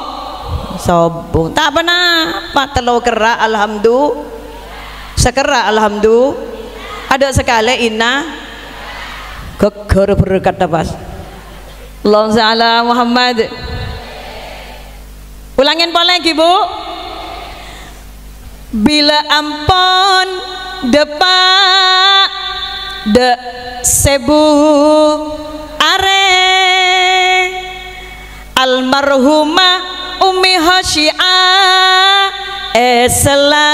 sobung. Ta' ponapa, tello kerra', alhamdu-, sakerra', alhamdu-, adâ' sakalè, Ina. Ghâgghâr berkadhâ pas. Allahumma shalli ala Muhammad. Ulangèn polè, ghi, Bu. Bilâ ampon dâpa' dâ' sèbu arè, almarhumah Ummi Khasyiah èsèlla.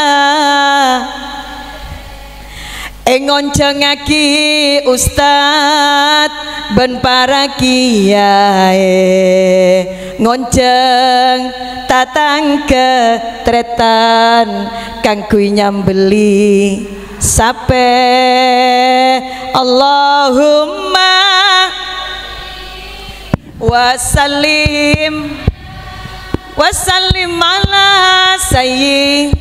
Èngonjhângaghi ustad bân para kiyaè, ngonjhâng tatangghâ trètan kaangghuy nyambelli sapè. Allahumma wa sallim, wa sallim ala sayyi-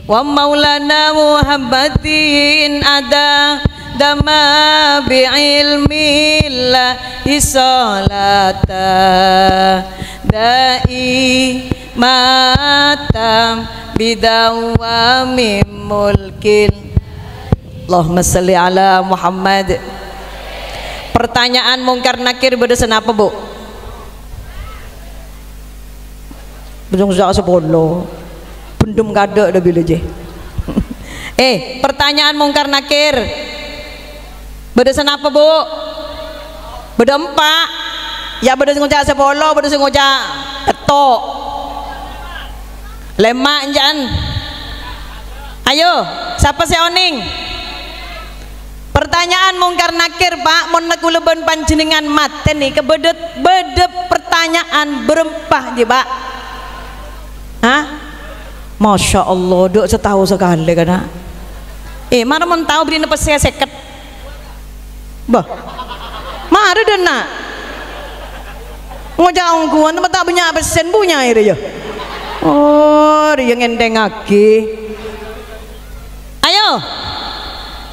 wa maulana Muhammadin ada dama bi ilmillahi sholata daimatan bidawami mulkil. Allahumma sholli ala Muhammad. Pertanyaan Mungkar Nakir bâdâ sanapa, Bu? Bâdâ sè ngoca' sapolo. Bhendhem kadâ' dâ' bilâ jè. Eh, pertanyaan Mungkar Nakir. Bâdâ sanapa, Bu? Bâdâ empa'. Ya, bâdâ sè ngoca' sapolo, bâdâ sè ngoca' pètto'. Lèma' enjâ'ân. Ayo, sapa sè onèng? Pertanyaan Mungkar Nakir, Pa', mon kaulâ bân panjhennengngan matè nèka bâdâ, bâdâ pertanyaan bârâmpa, ghi, Pa'? Hah? Masya Allah, dâ' sè tao sakalè, kana'. Eh, mara mon tao bârri'na pèssè sèket. Bâh. Mara dâ' enna'. Ngoca' ongghuwân, tempat ta' bânnya' pèssèna, bânnya' rèya. Oh, rèya ngènthèngngaghi. Ayo.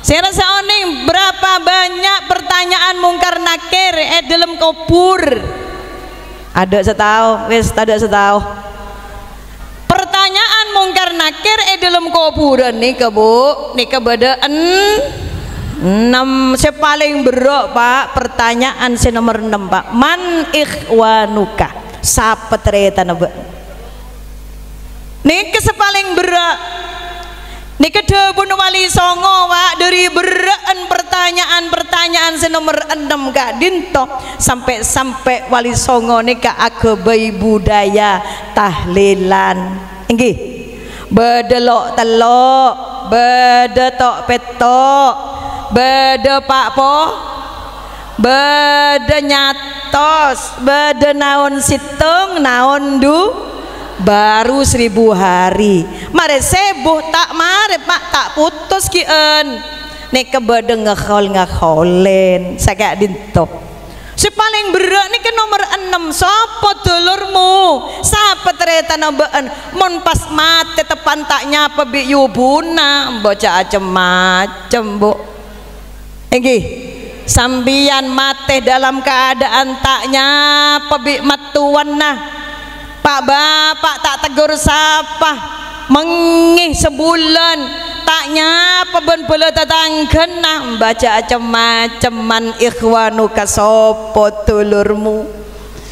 Sèra sè onèng, berapa banyak pertanyaan Mungkar Nakir è dâlem kobhur? Adâ' sè tao, wis, tadâ' sè tao. Pertanyaan Mungkar Nakir è dâlem kobhurân nèka, Bu, nèka bâdâ en-, ennem. Sè palèng berrâ', Pa', pertanyaan sè nomer ennem, Pa'. "Man ikhwanuka?" Sapa tarètanna bâ-, Nèka sè palèng berrâ'. Nèka dhâbuna Wali Songo, wa', dâri berrâ'ân pertanyaan-pertanyaan sè nomer ennem ka'dinto, sampè'-sampè' Wali Songo nèka aghâbây budaya tahlilan. Èngghi. Bâdâ lo'-tello', bâdâ to'-pètto', bâdâ pa'-po-, bâdâ nyatos, bâdâ naon sèttong, naon du-, baru seribu hari. Marè sèbu, ta' marè, Pa', ta' putus ghi'ân. Nèka bâdâ ngèkhol-ngèkholèn, saka'dinto. Sè palèng berrâ' nèka nomer ennem, sapa dulurmu? Sapa tarètanna bâ'ân? Mon pas matè teppa'na ta' nyapa bi' yubuna, bâca acem-macem, Bu. Èngghi, sampèyan matè dalam keadaan ta' nyapa bi' mattowana. Pa'-bapa' ta' teggor sapa, mengngè sabulân, ta' nyapa bân bhâlâ tatangghâna, bâca acem-macem, "Man ikhwanuka, sapa dulurmu?"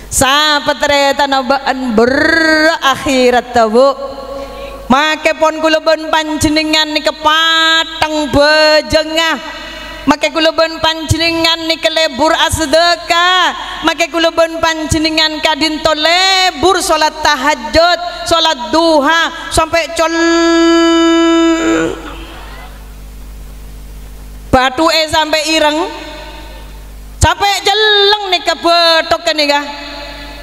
Sapa tarètanna bâ'ân? Berrâ' akhèratta, Bu. Makè pon kaulâ bân panjhennengngan nèka pathèng bhâjângnga. Makè kaulâ bân panjhennengngan nèka lebur asadâka. Makè kaulâ bân panjhennengngan ka'dinto lebur solat tahajjud, solat duha, sampè' col-, Bâthu'è sampè' ireng, sampè' celleng nèka bâthoghâ nèka.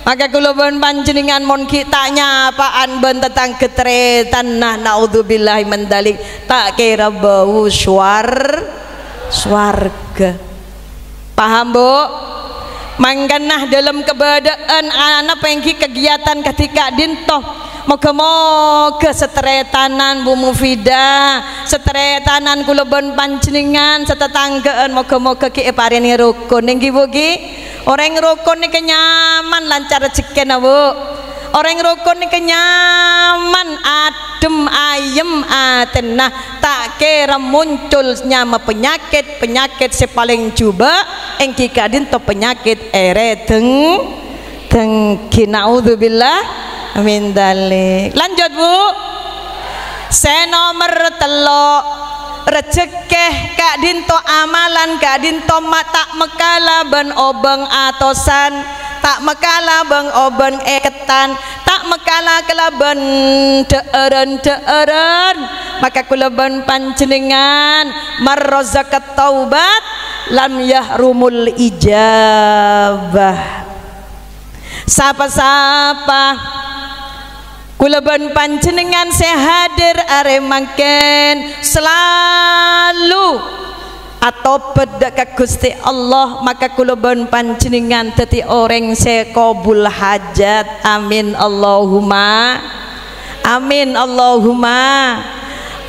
Maka kaulâ bân panjhennengngan mon ghi' ta' nyapa'an bân tatangghâ tarètanna, naudzubillahi min dzalik, ta' kèra bâu suwar-, suwarghâ. Paham, Bu? Mangkana dâlem kabâdâ'ân ana pèngghi kagiyatan kadhi ka'dinto. Moghâ-moghâ satarètanan Bu Mufidah, satarètanan kaulâ bân panjhennengngan, satatangghâ'ân, moghâ-moghâ ghi' èparènè rokon, èngghi, Bu, ghi? Orèng rokon nèka nyaman lancar rejhekkèna, Bu. Orèng rokon nèka nyaman, adhem, ayem atèna, ta' kèra moncol nyama panyakèt, panyakèt sè palèng jhubâ', èngghi ka'dinto panyakèt èrè deng-, denggi. Naudzubillah min dzalik. Lanjut, Bu. Sè nomer tello', rejhekkè ka'dinto amalan ka'dinto ma-, ta' makala bân obâng atosan, ta' makala bân obâng èkettan, ta' makala kalabân dhâ'ârân-dhâ'ârân. Maka kaulâ bân panjhennengngan, "Man razaqat taubat lam yahrumul ijabah." Sapa-sapa kaulâ bân panjhennengngan sè hadir arè mangkèn salalu atobât dâ' ka Ghustè Allah, maka kaulâ bân panjhennengngan dhâddhi orèng sè kobul hajat. Amin, Allahumma amin, Allahumma.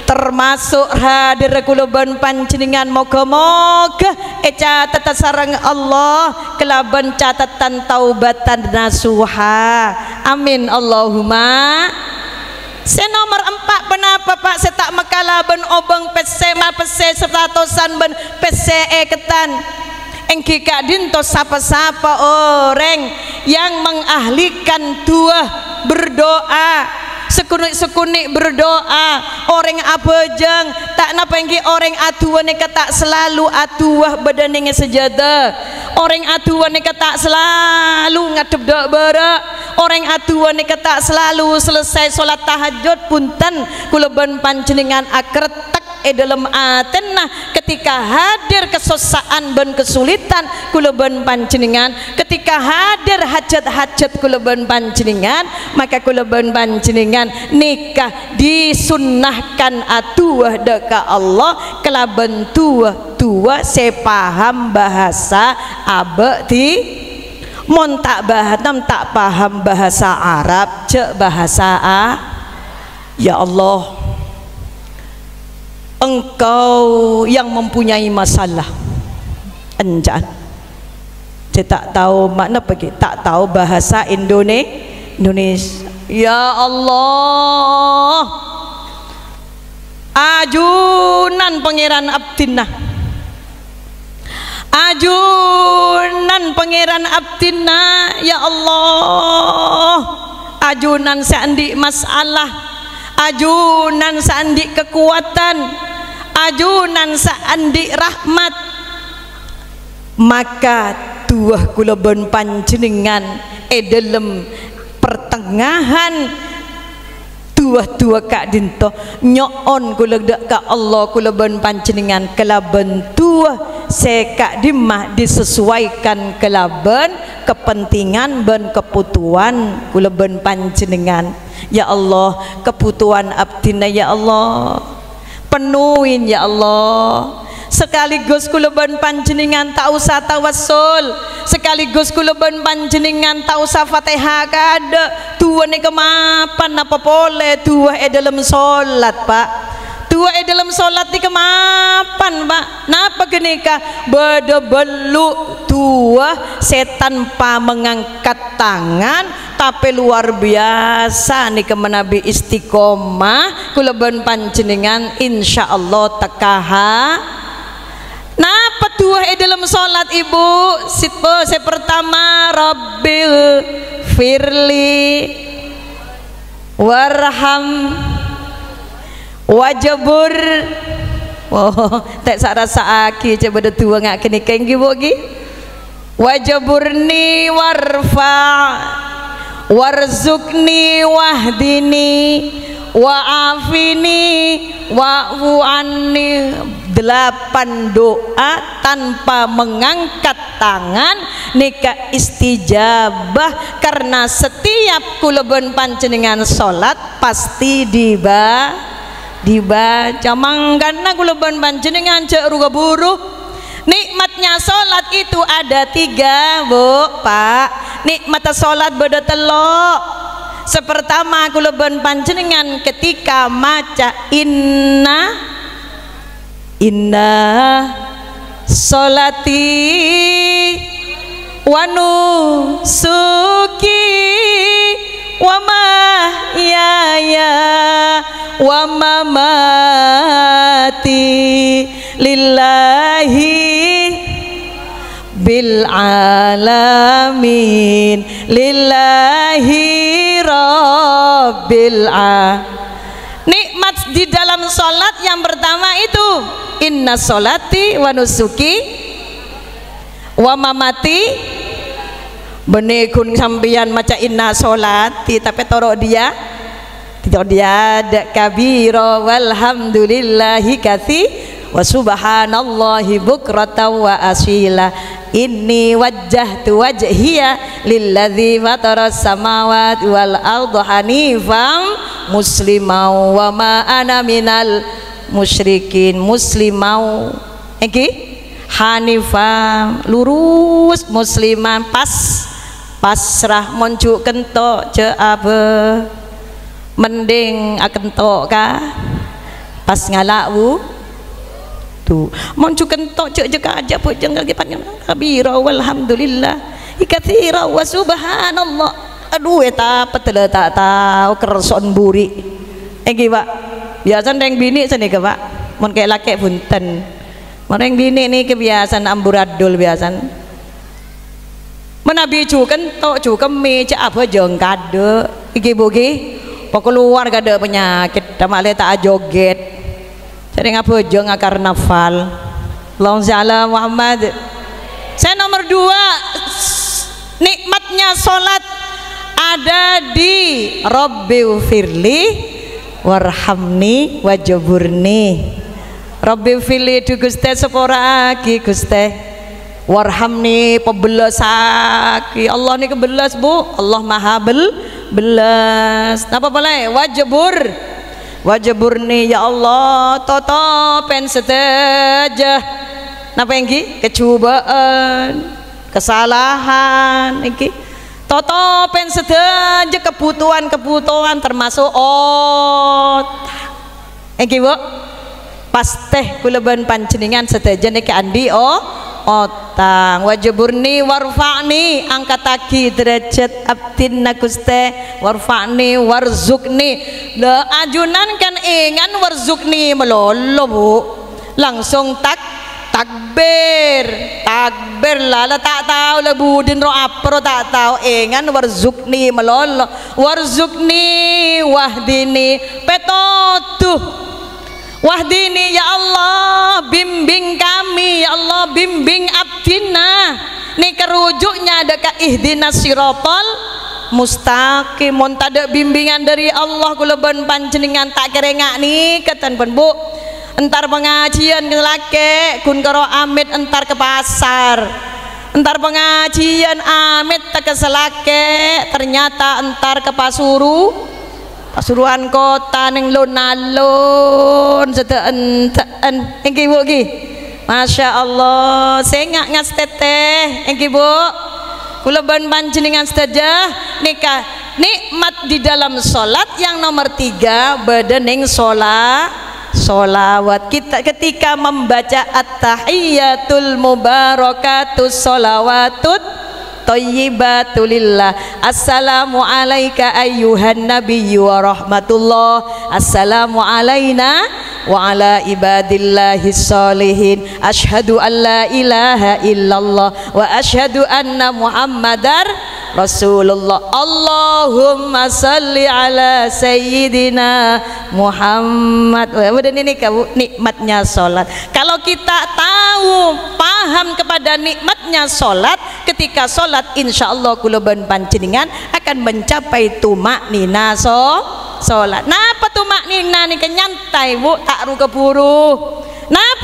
Termasuk hadir kaulâ bân panjhennengngan, moghâ-moghâ ècatet sareng Allah kalabân catetan taubatan nasuha. Amin, Allahumma. Sè nomer empa' ponapa, Pa', sè ta' makala bân obâng pèssè, ma-, pèssè satatosan bân pèssè èkettan? Èngghi ka'dinto sapa-sapa orèng yang mengahlikan du'a, berdoa, sakonè'-sakonè' berdoa, orèng abhâjâng, ta' napa èngghi orèng adu'a nèka ta' salalu adu'a bâdâna è sajâdâ. Orèng adu'a nèka ta' salalu ngadhep dâ' bârâ'. Orèng adu'a nèka ta' salalu selesai sholat tahajjud, bhunten, kaulâ bân panjhennengngan akertek è dâlem atèna ketika hadir kasossa'an bân kasulitan kaulâ bân panjhennengngan, ketika hadir hajat-hajat kaulâ bân panjhennengngan, maka kaulâ bân panjhennengngan nèka disunnahkan adu'a dâ' ka Allah kalabân du'a-du'a sè paham bhâsa abâ' di-, mon ta' bhâ-, mon ta' paham bhâsa Arab, jhâ' bhâsa A-, Ya Allah, Engkau yang mempunyai masalah. Ènca'an. Sè ta' tao ma'na paghi, ta' tao bhâsa Indone-, Indonesia. Ya Allah, ajunan Pangèran abdhina. Ajunan Pangèran abdhina, ya Allah. Ajunan sè andi' masalah, ajunan sè andi' kakowadhân, ajunan sè andi' rahmat. Maka du'a kaulâ bân panjhennengngan è dâlem pertengahan du'a-du'a ka'dinto, nyo'on kaulâ dâ' ka Allah, kaulâ bân panjhennengngan kalabân du'a sè ka'dimma disesuaikan kalabân kapentingan bân kabhutowan kaulâ bân panjhennengngan. Ya Allah, kabhutowan abdhina, ya Allah. Pennoin, ya Allah. Sekaligus kaulâ bân panjhennengngan ta' osa tawassul. Sekaligus kaulâ bân panjhennengngan ta' osa Fatihah kaadâ'. Du'a nèka mapan napa polè du'a è dâlem solat, Pa'. Du'a è dâlem solat nèka mapan, Pa'. Napa ghânèka? Bâdâ bâllu' du'a sè tanpa mengangkat tangan, tapè luar biasa nèka manabi istiqomah, kaulâ bân panjhennengngan insyaallah tekka ha-, napa du'a è dâlem solat, Ibu? Sit-, oh, sè pertama, "Rabbil firli warham wajbur." Oh, ta' sa-, rasa'aghi, coba bâdâ du'a nga' ghânèka, èngghi, Bu, ghi? "Wajburni warfa', warzuqni wahdini, wa'afini, wa'fu anni." Delapan doa tanpa mengangkat tangan nèka istijabah, karena setiap kaulâ bân panjhennengngan salat pasti diba-, dibaca. Mangkana kaulâ bân panjhennengngan jhâ' ru-kabhuru. Nikmatnya salat itu ada tiga, Bu, Pak. Nikmatta salat bâdâ tello'. Sè pertama, kaulâ bân panjhennengngan ketika maca inna Inna sholati wa nusuki wa mahyaya wa mamati lillahi bil alamin, lillahi rabbil a-, nikmat di dalam salat yang pertama itu, inna sholati wa nusuki wa mamati. Bânnè ghun sampèyan maca inna sholati, tapè toro' dhiyâ. Toro' dhiyâ, ada kabira walhamdulillahi katsi-, wa subhanallahi bukratan wa asila. Inni wajjahtu wajhiya lilladzi fataras samawati wal arda hanifan musliman wa ma ana minal musyrikin. Musliman. Èngghi? Hanifan, lurus, musliman, pas, pasrah, mon jhu' kento', jhâ' abâ. Mending akento' ka pas ngala' wudu. Mon jhu' kento' jhâ', jhâ' kajâ bhâjâng lagi pan kabira, walhamdulillah. Ikatsira wa subhanallah. Adu, èta' petela ta' tao kerso'on buri'. Èngghi, Pak. Biyasana rèng binè' sanèka, Pak. Mon kè' lakè' bhunten. Mon rèng binè' nèka biyasana amburadul biyasana. Manabi jhu' kento', jhu' kemmè, jhâ' abhâjâng kadâ'. Èngghi, Bu, èngghi? Pakalowar kadâ' panyakèt, ta' malè ta' ajogèt. Sèrèng abhâjâng akarnaval. Allahumma shalli ala Muhammad. Sè nomor dua, nikmatnya salat ada di Rabbighfirli warhamni wajburni. Rabbighfirli, dhu Ghustè, sapora'aghi, Ghustè. Warhamni, pabellasaghi. Allah nèka bellas, Bu. Allah maha bel-, bellas. Napa polè? Wajbur. Wajburni, ya Allah, totopèn sadhâjâ. Napa èngghi? Kajhubâ'ân, kasalahan, èngghi. Totopèn sadhâjâ kabhutowan-kabhutowan, termasuk otang. Èngghi, Bu? Pastè kaulâ bân panjhennengngan sadhâjâ nèka andi' o-, otang. Wajburni warfa'ni, angkataghi derajat abdhina, Ghustè. Warfa'ni warzuqni. Lha, ajunan kan èngan warzuqni malolo, Bu. Langsung tak-, takbir. Takbir, la, la ta' tao la budina ro apa ro ta' tao. Èngan warzuqni malolo. Warzuqni wahdini. Pètodhu. Wahdini, ya Allah, bimbing kami, ya Allah, bimbing abdhina. Nèka ruju'na dâ' ka ihdinas siratal mustaqim. Mon tadâ' bimbingan dâri Allah, kaulâ bân panjhennengngan ta' kèra nga' nèka, tan, bân, Bu. Entar pangajiân ka lakè', ghun karo amèt entar ka pasar. Entar pangajiân amèt ta' ka salakè', ternyata entar ka pasuru-, Pasuruan kottha neng lon-alon, sadhâ'-endhâ'ân. Èngghi, Bu, èngghi? Masya Allah, sènga' ngastètè. Èngghi, Bu? Kaulâ bân panjhennengngan sadhâjâ nèka nikmat di dalam sholat yang nomor tiga, bâdâ neng shola-, sholawat. Kita ketika membaca at-tahiyyatul mubarakatus sholawatut thayyibatu lillah. Assalamu alaika ayyuhan nabiyyu wa rahmatullah. Assalamu alaina wa ala ibadillahis sholihin. Asyhadu an la ilaha illallah wa asyhadu anna Muhammadar Rasulullah. Allahumma shalli ala sayyidina Muhammad. Wah, udah ini, Kak, Bu, nikmatnya sholat. Kalau kita tahu, paham kepada nikmatnya sholat, ketika sholat, insya Allah kaulâ bân panjhennengngan akan mencapai tumaknina so-, sholat. Napa tumaknina nèka? Nyantai, Bu, ta' ru-kabhuru. Napa